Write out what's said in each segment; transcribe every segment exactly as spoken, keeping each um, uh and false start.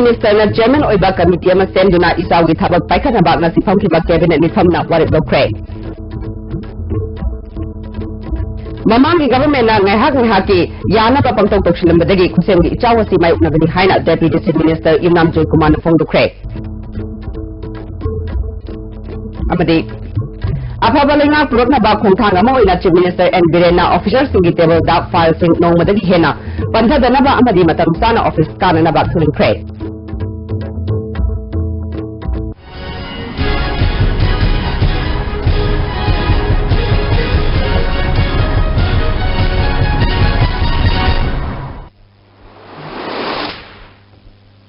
ꯃꯤꯅꯤꯁꯇꯔꯅ chairman ꯑꯣꯏꯕ committee ꯑꯃ ꯁꯦꯝꯗꯨꯅ ꯏꯆꯥꯎꯒꯤ ꯊꯕꯛ ꯄꯥꯏꯈꯠꯅꯕ ꯉꯁꯤ ꯐꯝꯈꯤꯕ ꯀꯦꯕꯤꯅꯦꯠ ꯃꯤꯐꯝꯅ ꯋꯥꯔꯦꯞ ꯂꯧꯈ꯭ꯔꯦ꯫ ꯃꯃꯥꯡꯒꯤ ꯒꯚꯔꯟꯃꯦꯟꯠꯅ ꯉꯥꯏꯍꯥꯛ ꯉꯥꯏꯍꯥꯛꯀꯤ ꯌꯥꯅꯕ ꯄꯪꯇꯧ ꯇꯧꯁꯤꯜꯂꯝꯕꯗꯒꯤ ꯈꯨꯠꯁꯦꯝꯒꯤ ꯏꯆꯥꯎ ꯑꯁꯤ ꯃꯥꯌꯣꯛꯅꯒꯅꯤ ꯍꯥꯏꯅ ꯗꯦꯄ꯭ꯌꯨꯇꯤ ꯆꯤꯐ ꯃꯤꯅꯤꯁꯇꯔ ꯏꯝꯅꯥꯝ ꯖꯣꯏꯀꯨꯃꯥꯔꯅ ꯐꯣꯡꯗꯣꯛꯈ꯭ꯔꯦ꯫ ꯑꯃꯗꯤ ꯑꯐꯕ ꯂꯩꯉꯥꯛ ꯄꯨꯔꯛꯅꯕ ꯈꯣꯡꯊꯥꯡ ꯑꯃ ꯑꯣꯏꯅ ꯆꯤꯐ ꯃꯤꯅꯤꯁꯇꯔ ꯑꯦꯟ ꯕꯤꯔꯦꯟꯅ ꯑꯣꯐꯤꯁꯔꯁꯤꯡꯒꯤ ꯇꯦꯕꯜꯗ ꯐꯥꯏꯜꯁꯤꯡ ꯅꯣꯡꯃꯗꯒꯤ ꯍꯦꯟꯅ ꯄꯟꯊꯗꯅꯕ ꯑꯃꯗꯤ ꯃꯇꯝ ꯆꯥꯅ ꯑꯣꯐꯤꯁ ꯀꯥꯅꯅꯕ ꯊꯨꯔꯤꯡꯈ꯭ꯔꯦ꯫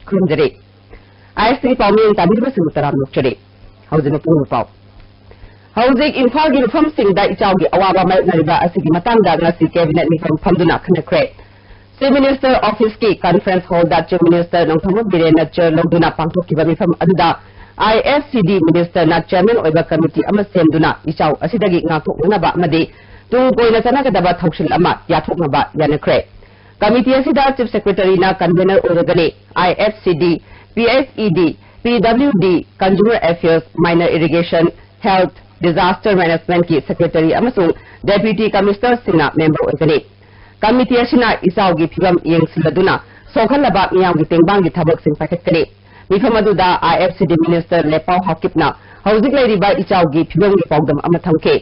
ꯈꯨꯔꯨꯝꯖꯔꯤ꯫ ꯑꯥꯏ ꯑꯦꯁ ꯇꯤ ꯄꯥꯎꯃꯤ ꯇꯥꯕꯤꯔꯤꯕꯁꯤꯡꯕꯨ ꯇꯔꯥꯝꯅ ꯑꯣꯛꯆꯔꯤ꯫ ꯍꯧꯖꯤꯛ ꯃꯄꯨꯡ ꯑꯣꯏꯕ ꯄꯥꯎ꯫ ꯍꯧꯖꯤꯛ ꯏꯝꯐꯥꯜꯒꯤ ꯃꯐꯝꯁꯤꯡꯗ ꯏꯆꯥꯎꯒꯤ ꯑꯋꯥꯕ ꯃꯥꯌꯣꯛꯅꯔꯤꯕ ꯑꯁꯤꯒꯤ ꯃꯇꯥꯡꯗ ꯉꯁꯤ ꯀꯦꯕꯤꯅꯦꯠ ꯃꯤꯐꯝ ꯐꯝꯗꯨꯅ ꯈꯟꯅꯈ꯭ꯔꯦ꯫ ꯆꯤꯐ ꯃꯤꯅꯤꯁꯇꯔ ꯑꯣꯐꯤꯁꯀꯤ ꯀꯟꯐꯔꯦꯟꯁ ꯍꯣꯜꯗ ꯆꯤꯐ ꯃꯤꯅꯤꯁꯇꯔ ꯅꯣꯡꯊꯣꯝꯕꯝ ꯕꯤꯔꯦꯟꯅ ꯆꯦꯌꯔ ꯂꯧꯗꯨꯅ ꯄꯥꯡꯊꯣꯛꯈꯤꯕ ꯃꯤꯐꯝ ꯑꯗꯨꯗ ꯑꯥꯏ ꯑꯦꯐ ꯁꯤ ꯗꯤ ꯃꯤꯅꯤꯁꯇꯔꯅ ꯆꯤꯌꯔꯃꯦꯟ ꯑꯣꯏꯕ ꯀꯃꯤꯇꯤ ꯑꯃ ꯁꯦꯝꯗꯨꯅ ꯏꯆꯥꯎ ꯑꯁꯤꯗꯒꯤ ꯉꯥꯛꯊꯣꯛꯅꯅꯕ ꯑꯃꯗꯤ ꯇꯨꯡ ꯀꯣꯏꯅ ꯆꯠꯅꯒꯗꯕ ꯊꯧꯁꯤꯜ ꯑꯃ ꯌꯥꯊꯣꯛꯅꯕ ꯌꯥꯅꯈ꯭ꯔꯦ꯫ ꯀꯃꯤꯇꯤ ꯑꯁꯤꯗ ꯆꯤꯐ ꯁꯦꯀ꯭ꯔꯦꯇꯔꯤꯅ ꯀꯟꯚꯦꯅꯔ ꯑꯣꯏꯔꯒꯅꯤ꯫ I F C D, P H E D, P W D, consumer affairs, minor irrigation, health, disaster ꯃꯦꯅꯦꯖꯃꯦꯟꯠꯀꯤ ꯁꯦꯀ꯭ꯔꯦꯇꯔꯤ ꯑꯃꯁꯨꯡ ꯗꯦꯄ꯭ꯌꯨꯇꯤ ꯀꯃꯤꯁꯅꯔꯁꯤꯡꯅ ꯃꯦꯝꯕꯔ ꯑꯣꯏꯒꯅꯤ꯫ ꯀꯃꯤꯇꯤ ꯑꯁꯤꯅ ꯏꯆꯥꯎꯒꯤ ꯐꯤꯚꯝ ꯌꯦꯡꯁꯤꯜꯂꯗꯨꯅ ꯁꯣꯛꯍꯜꯂꯕ ꯃꯤꯌꯥꯝꯒꯤ ꯇꯦꯡꯕꯥꯡꯒꯤ ꯊꯕꯛꯁꯤꯡ ꯄꯥꯏꯈꯠꯀꯅꯤ꯫ ꯃꯤꯐꯝ ꯑꯗꯨꯗ ꯑꯥꯏ ꯑꯦꯐ ꯁꯤ ꯗꯤ ꯃꯤꯅꯤꯁꯇꯔ ꯂꯦꯄꯥꯎ ꯍꯥꯎꯀꯤꯞꯅ ꯍꯧꯖꯤꯛ ꯂꯩꯔꯤꯕ ꯏꯆꯥꯎꯒꯤ ꯐꯤꯚꯝꯒꯤ ꯄꯥꯎꯗꯝ ꯑꯃ ꯊꯝꯈꯤ꯫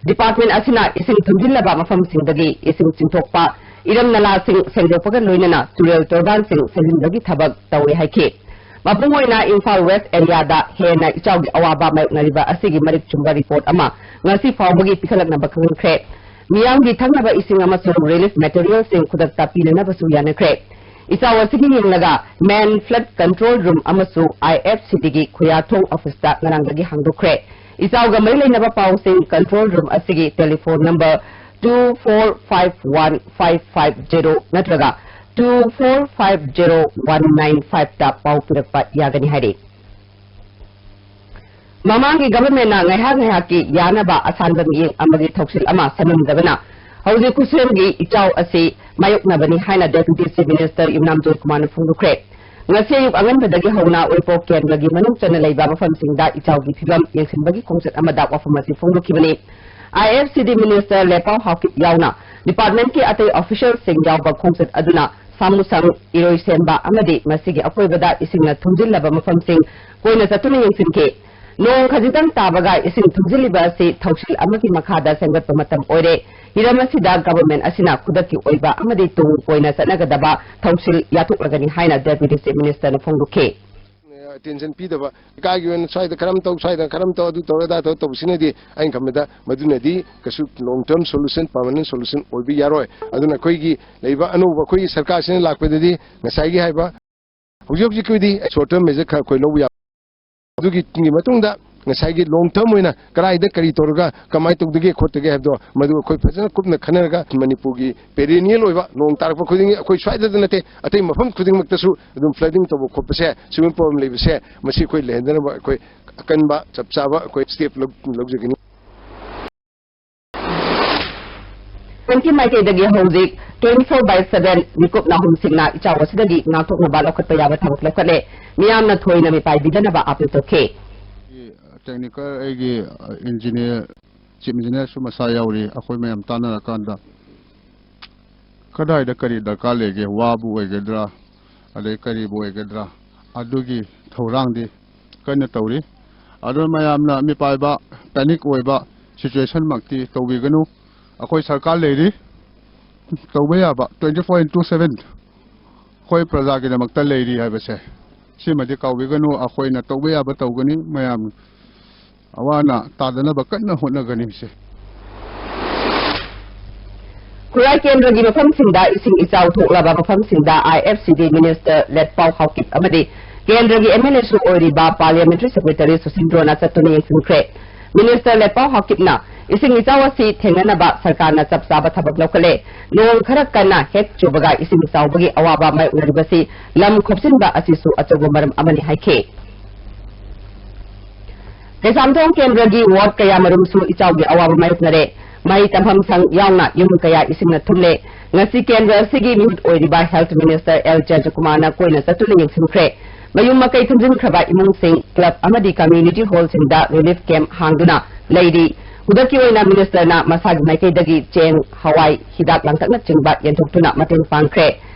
ꯗꯤꯄꯥꯔꯠꯃꯦꯟꯠ ꯑꯁꯤꯅ ꯏꯁꯤꯡ ꯊꯨꯝꯖꯤꯜꯂꯕ ꯃꯐꯝꯁꯤꯡꯗꯒꯤ ꯏꯁꯤꯡ ꯆꯤꯡꯊꯣꯛꯄ, ꯏꯔꯝ ꯅꯂꯥꯁꯤꯡ ꯁꯦꯡꯗꯣꯛꯄꯒ ꯂꯣꯏꯅꯅ ꯇꯨꯔꯦꯜ ꯇꯣꯔꯕꯥꯟꯁꯤꯡ ꯁꯦꯝꯖꯤꯟꯕꯒꯤ ꯊꯕꯛ ꯇꯧꯔꯤ ꯍꯥꯏꯈꯤ꯫ ꯃꯄꯨꯡ ꯑꯣꯏꯅ ꯏꯝꯐꯥꯜ ꯋꯦꯁ ꯑꯦꯔꯤꯌꯥꯗ ꯍꯦꯟꯅ ꯏꯆꯥꯎꯒꯤ ꯑꯋꯥꯕ ꯃꯥꯌꯣꯛꯅꯔꯤꯕ ꯑꯁꯤꯒꯤ ꯃꯔꯤꯛ ꯆꯨꯝꯕ ꯔꯤꯄꯣꯔꯠ ꯑꯃ ꯉꯁꯤ ꯐꯥꯎꯕꯒꯤ ꯄꯤꯈꯠꯂꯛꯅꯕ ꯈꯪꯍꯟꯈ꯭ꯔꯦ꯫ ꯃꯤꯌꯥꯝꯒꯤ ꯊꯛꯅꯕ ꯏꯁꯤꯡ ꯑꯃꯁꯨꯡ ꯔꯤꯂꯤꯐ ꯃꯦꯇꯔꯤꯌꯦꯜꯁꯤꯡ ꯈꯨꯗꯛꯇ ꯄꯤꯅꯅꯕꯁꯨ ꯌꯥꯅꯈ꯭ꯔꯦ꯫ ꯏꯆꯥꯎ ꯑꯁꯤꯒꯤ ꯌꯦꯡꯂꯒ ꯃꯦꯟ ꯐ꯭ꯂꯗ ꯀꯟꯇ꯭ꯔꯣꯜ ꯔꯨꯝ ꯑꯃꯁꯨ ꯑꯥꯏ ꯑꯦꯐ ꯁꯤ ꯗꯤꯒꯤ ꯈꯨꯌꯥꯊꯣꯡ ꯑꯣꯐꯤꯁꯇ ꯉꯔꯥꯡꯗꯒꯤ ꯍꯥꯡꯗꯣꯛꯈ꯭ꯔꯦ꯫ ꯏꯆꯥꯎꯒ ꯃꯔꯤ ꯂꯩꯅꯕ ꯄꯥꯎꯁꯤꯡ ꯀꯟꯇ꯭ꯔꯣꯜ ꯔꯨꯝ ꯑꯁꯤꯒꯤ telephone number two four five one five five zero ꯅꯠꯇ꯭ꯔꯒ two four five zero one nine five ꯇ ꯄꯥꯎ ꯄꯤꯔꯛꯄ ꯌꯥꯒꯅꯤ ꯍꯥꯏꯔꯤ꯫ ꯃꯃꯥꯡꯒꯤ ꯒꯚꯔꯟꯃꯦꯟꯠꯅ ꯉꯥꯏꯍꯥꯛ ꯉꯥꯏꯍꯥꯛꯀꯤ ꯌꯥꯅꯕ ꯑꯁꯥꯟꯕ ꯃꯤꯠꯌꯦꯡ ꯑꯃꯒꯤ ꯊꯧꯁꯤꯜ ꯑꯃ ꯁꯦꯝꯂꯝꯗꯕꯅ ꯍꯧꯖꯤꯛ ꯈꯨꯠꯁꯦꯝꯒꯤ ꯏꯆꯥꯎ ꯑꯁꯤ ꯃꯥꯌꯣꯛꯅꯕꯅꯤ ꯍꯥꯏꯅ ꯗꯦꯄ꯭ꯌꯨꯇꯤ ꯆꯤꯐ ꯃꯤꯅꯤꯁꯇꯔ ꯏꯝꯅꯥꯝ ꯖꯣꯏꯀꯨꯃꯥꯔꯅ ꯐꯣꯡꯗꯣꯛꯈ꯭ꯔꯦ꯫ ꯉꯁꯤ ꯑꯌꯨꯛ ꯑꯉꯟꯕꯗꯒꯤ ꯍꯧꯅ ꯎꯔꯤꯄꯣꯛ ꯀꯦꯟꯗ꯭ꯔꯒꯤ ꯃꯅꯨꯡ ꯆꯟꯅ ꯂꯩꯕ ꯃꯐꯝꯁꯤꯡꯗ ꯏꯆꯥꯎꯒꯤ ꯐꯤꯕꯝ ꯌꯦꯡꯁꯤꯟꯕꯒꯤ ꯈꯣꯡꯆꯠ ꯑꯃꯗ ꯋꯥꯐꯝ ꯑꯁꯤ ꯐꯣꯡꯗꯣꯛꯈꯤꯕꯅꯤ꯫ ꯑꯥꯏ ꯑꯦꯐ ꯁꯤ ꯗꯤ ꯃꯤꯅꯤꯁꯇꯔ ꯂꯦꯄꯥꯎ ꯍꯥꯎꯀꯤꯞ ꯌꯥꯎꯅ ꯗꯤꯄꯥꯔꯠꯃꯦꯟꯠꯀꯤ ꯑꯇꯩ ꯑꯣꯐꯤꯁꯤꯌꯦꯜꯁꯤꯡ ꯌꯥꯎꯕ ꯈꯣꯡꯆꯠ ꯑꯗꯨꯅ ꯁꯥꯃꯨꯁꯪ, ꯏꯔꯣꯏꯁꯦꯝꯕ ꯑꯃꯗꯤ ꯃꯁꯤꯒꯤ ꯑꯀꯣꯏꯕꯗ ꯏꯁꯤꯡꯅ ꯊꯨꯝꯖꯤꯜꯂꯕ ꯃꯐꯝꯁꯤꯡ ꯀꯣꯏꯅ ꯆꯠꯇꯨꯅ ꯌꯦꯡꯁꯤꯟꯈꯤ꯫ ꯅꯣꯡ ꯈꯖꯤꯛꯇꯪ ꯇꯥꯕꯒ ꯏꯁꯤꯡ ꯊꯨꯝꯖꯤꯜꯂꯤꯕ ꯑꯁꯤ ꯊꯧꯁꯤꯜ ꯑꯃꯒꯤ ꯃꯈꯥꯗ ꯁꯦꯝꯒꯠꯄ ꯃꯇꯝ ꯑꯣꯏꯔꯦ꯫ ꯍꯤꯔꯝ ꯑꯁꯤꯗ ꯒꯚꯔꯟꯃꯦꯟꯠ ꯑꯁꯤꯅ ꯈꯨꯗꯛꯀꯤ ꯑꯣꯏꯕ ꯑꯃꯗꯤ ꯇꯨꯡ ꯀꯣꯏꯅ ꯆꯠꯅꯒꯗꯕ ꯊꯧꯁꯤꯜ ꯌꯥꯊꯣꯛꯂꯒꯅꯤ ꯍꯥꯏꯅ ꯗꯦꯄ꯭ꯌꯨꯇꯤ ꯆꯤꯐ ꯃꯤꯅꯤꯁꯇꯔꯅ ꯐꯣꯡꯗꯣꯛꯈꯤ꯫ ꯑꯦꯇꯦꯟꯁꯟ ꯄꯤꯗꯕ, ꯂꯩꯀꯥꯏꯒꯤ ꯑꯣꯏꯅ ꯁ꯭ꯋꯥꯏꯗ ꯈꯔ ꯑꯃ ꯇꯧ, ꯁ꯭ꯋꯥꯏꯗ ꯈꯔ ꯑꯃ ꯇꯧ, ꯑꯗꯨ ꯇꯧꯔ ꯑꯗꯥ ꯇꯧꯔ ꯇꯧꯕꯁꯤꯅꯗꯤ ꯑꯩꯅ ꯈꯟꯕꯗ ꯃꯗꯨꯅꯗꯤ ꯀꯩꯁꯨ ꯂꯣꯡ ꯇꯔꯝ ꯁꯣꯂꯨꯁꯟ, ꯄꯔꯃꯅꯦꯟ ꯁꯣꯂꯨꯁꯟ ꯑꯣꯏꯕ ꯌꯥꯔꯣꯏ꯫ ꯑꯗꯨꯅ ꯑꯩꯈꯣꯏꯒꯤ ꯂꯩꯕ ꯑꯅꯧꯕ ꯑꯩꯈꯣꯏꯒꯤ ꯁꯔꯀꯥꯔꯁꯤꯅ ꯂꯥꯛꯄꯗꯗꯤ ꯉꯁꯥꯏꯒꯤ ꯍꯥꯏꯕ ꯍꯧꯖꯤꯛ ꯍꯧꯖꯤꯛꯀꯤꯗꯤ ꯁꯣꯔꯠ ꯇꯔꯝ ꯃꯦꯖꯔ ꯈꯔ ꯑꯩꯈꯣꯏ ꯂꯧꯕ ꯌꯥꯕ, ꯑꯗꯨꯒꯤ ꯃꯇꯨꯡꯗ ꯉꯁꯥꯏꯒꯤ ꯂꯣꯡ ꯇꯔꯝ ꯑꯣꯏꯅ ꯀꯗꯥꯏꯗ ꯀꯔꯤ ꯇꯧꯔꯒ ꯀꯃꯥꯏꯅ ꯇꯧꯗꯒꯦ ꯈꯣꯠꯇꯒꯦ ꯍꯥꯏꯕꯗꯣ ꯃꯗꯨ ꯑꯩꯈꯣꯏ ꯐꯖꯅ ꯀꯨꯞꯅ ꯈꯟꯅꯔꯒ ꯃꯅꯤꯄꯨꯔꯒꯤ ꯄꯦꯔꯦꯅꯤꯌꯦꯜ ꯑꯣꯏꯕ ꯅꯣꯡ ꯇꯥꯔꯛꯄ ꯈꯨꯗꯤꯡꯒꯤ ꯑꯩꯈꯣꯏ ꯁ꯭ꯋꯥꯏꯗꯗ ꯅꯠꯇꯦ, ꯑꯇꯩ ꯃꯐꯝ ꯈꯨꯗꯤꯡꯃꯛꯇꯁꯨ ꯑꯗꯨꯝ ꯐ꯭ꯂꯗꯤꯡ ꯇꯧꯕ ꯈꯣꯠꯄꯁꯦ, ꯁꯤꯒꯨꯝꯕ ꯄ꯭ꯔꯣꯕ꯭ꯂꯦꯝ ꯂꯩꯕꯁꯦ, ꯃꯁꯤ ꯑꯩꯈꯣꯏ ꯂꯩꯍꯟꯗꯅꯕ ꯑꯩꯈꯣꯏ ꯑꯀꯟꯕ ꯆꯞ ꯆꯥꯕ ꯑꯩꯈꯣꯏ ꯁ꯭ꯇꯦꯞ ꯂꯧ-, ꯂꯧꯖꯒꯅꯤ꯫ ꯇ꯭ꯋꯦꯟꯇꯤ ꯃꯥꯏꯀꯩꯗꯒꯤ ꯍꯧꯖꯤꯛ twenty four by seven ꯃꯤꯀꯨꯞ ꯅꯥꯍꯨꯝꯁꯤꯡꯅ ꯏꯆꯥꯎ ꯑꯁꯤꯗꯒꯤ ꯉꯥꯛꯊꯣꯛꯅꯕ ꯂꯧꯈꯠꯄ ꯌꯥꯕ ꯊꯕꯛ ꯂꯧꯈꯠꯂꯦ꯫ ꯃꯤꯌꯥꯝꯅ ꯊꯣꯏꯅ ꯃꯤꯄꯥꯏꯕꯤꯗꯅꯕ ꯑꯥꯄꯤꯜ ꯇꯧꯈꯤ꯫ ꯇꯦꯛꯅꯤꯀꯦꯜ ꯑꯩꯒꯤ ꯏꯟꯖꯤꯅꯤꯌꯔ, ꯆꯤꯐ ꯏꯟꯖꯤꯅꯤꯌꯔꯁꯨ ꯃꯁꯥ ꯌꯥꯎꯔꯤ꯫ ꯑꯩꯈꯣꯏ ꯃꯌꯥꯝ ꯇꯥꯟꯅꯔꯀꯥꯟꯗ ꯀꯗꯥꯏꯗ ꯀꯔꯤ ꯗꯔꯀꯥꯔ ꯂꯩꯒꯦ, ꯋꯥꯕꯨ ꯑꯣꯏꯒꯗ꯭ꯔꯥ, ꯑꯗꯩ ꯀꯔꯤꯕꯨ ꯑꯣꯏꯒꯗ꯭ꯔꯥ, ꯑꯗꯨꯒꯤ ꯊꯧꯔꯥꯡꯗꯤ ꯀꯟꯅ ꯇꯧꯔꯤ꯫ ꯑꯗꯨꯅ ꯃꯌꯥꯝꯅ ꯃꯤꯄꯥꯏꯕ, ꯄꯦꯅꯤꯛ ꯑꯣꯏꯕ ꯁꯤꯆꯨꯋꯦꯁꯟꯃꯛꯇꯤ ꯇꯧꯕꯤꯒꯅꯨ꯫ ꯑꯩꯈꯣꯏ ꯁꯔꯀꯥꯔ ꯂꯩꯔꯤ, ꯇꯧꯕ ꯌꯥꯕ twenty four into seven ꯑꯩꯈꯣꯏ ꯄ꯭ꯔꯖꯥꯒꯤꯗꯃꯛꯇ ꯂꯩꯔꯤ ꯍꯥꯏꯕꯁꯦ ꯁꯤꯃꯗꯤ ꯀꯥꯎꯕꯤꯒꯅꯨ꯫ ꯑꯩꯈꯣꯏꯅ ꯇꯧꯕ ꯌꯥꯕ ꯇꯧꯒꯅꯤ꯫ ꯃꯌꯥꯝ ꯑꯋꯥ ꯑꯅꯥ ꯇꯥꯗꯅꯕ ꯀꯟꯅ ꯍꯣꯠꯅꯒꯅꯤ꯫ ꯁꯦ ꯈꯨꯔꯥꯏ ꯀꯦꯟꯗ꯭ꯔꯒꯤ ꯃꯐꯝꯁꯤꯡꯗ ꯏꯁꯤꯡ ꯏꯆꯥꯎ ꯊꯣꯛꯂꯕ ꯃꯐꯝꯁꯤꯡꯗ ꯑꯥꯏ ꯑꯦꯐ ꯁꯤ ꯗꯤ ꯃꯤꯅꯤꯁꯇꯔ ꯂꯦꯠꯄꯥꯎ ꯍꯥꯎꯀꯤꯞ ꯑꯃꯗꯤ ꯀꯦꯟꯗ꯭ꯔꯒꯤ ꯑꯦꯝ ꯑꯦꯜ ꯑꯦꯁꯨ ꯑꯣꯏꯔꯤꯕ ꯄꯥꯔꯂꯤꯌꯥꯃꯦꯟꯇꯔꯤ ꯁꯦꯀ꯭ꯔꯦꯇꯔꯤ ꯁꯨꯁꯤꯟꯗ꯭ꯔꯣꯅ ꯆꯠꯇꯨꯅ ꯌꯦꯡꯁꯤꯟꯈ꯭ꯔꯦ꯫ ꯃꯤꯅꯤꯁꯇꯔ ꯂꯦꯠꯄꯥꯎ ꯍꯥꯎꯀꯤꯞꯅ ꯏꯁꯤꯡ ꯏꯆꯥꯎ ꯑꯁꯤ ꯊꯦꯡꯅꯅꯕ ꯁꯔꯀꯥꯔꯅ ꯆꯞ ꯆꯥꯕ ꯊꯕꯛ ꯂꯧꯈꯠꯂꯦ꯫ ꯅꯣꯡ ꯈꯔ ꯀꯟꯅ ꯍꯦꯛ ꯆꯨꯕꯒ ꯏꯁꯤꯡ ꯆꯥꯎꯕꯒꯤ ꯑꯋꯥꯕ ꯃꯥꯌꯣꯛꯅꯔꯤꯕꯁꯤ ꯂꯝ ꯈꯣꯞꯆꯤꯟꯕ ꯑꯁꯤꯁꯨ ꯑꯆꯧꯕ ꯃꯔꯝ ꯑꯃꯅꯤ ꯍꯥꯏꯈꯤ꯫ ꯀꯩꯁꯥꯝꯊꯣꯡ ꯀꯦꯟꯗ꯭ꯔꯒꯤ ꯋꯥꯔꯗ ꯀꯌꯥꯃꯔꯨꯝꯁꯨ ꯏꯆꯥꯎꯒꯤ ꯑꯋꯥꯕ ꯃꯥꯌꯣꯛꯅꯔꯦ꯫ ꯃꯍꯩ ꯇꯝꯐꯝ ꯁꯪ ꯌꯥꯎꯅ ꯌꯨꯝ ꯀꯌꯥ ꯏꯁꯤꯡꯅ ꯊꯨꯝꯂꯦ꯫ ꯉꯁꯤ ꯀꯦꯟꯗ꯭ꯔ ꯑꯁꯤꯒꯤ ꯃꯤꯍꯨꯠ ꯑꯣꯏꯔꯤꯕ Health Minister L ꯖꯌꯟꯇꯀꯨꯃꯥꯔꯅ ꯀꯣꯏꯅ ꯆꯠꯇꯨꯅ ꯌꯦꯡꯁꯤꯟꯈ꯭ꯔꯦ꯫ ꯃꯌꯨꯝ ꯃꯀꯩ ꯊꯨꯝꯖꯤꯟꯈ꯭ꯔꯕ ꯏꯃꯨꯡꯁꯤꯡ, club ꯑꯃꯗꯤ community hallꯁꯤꯡꯗ relief camp ꯍꯥꯡꯗꯨꯅ ꯂꯩꯔꯤ꯫ ꯈꯨꯗꯛꯀꯤ ꯑꯣꯏꯅ ministerꯅ ꯃꯁꯥꯒꯤ ꯃꯥꯏꯀꯩꯗꯒꯤ ꯆꯦꯡ, ꯍꯋꯥꯏ, ꯍꯤꯗꯥꯛ ꯂꯥꯡꯊꯛꯅꯆꯤꯡꯕ ꯌꯦꯟꯊꯣꯛꯇꯨꯅ ꯃꯇꯦꯡ ꯄꯥꯡꯈ꯭ꯔꯦ꯫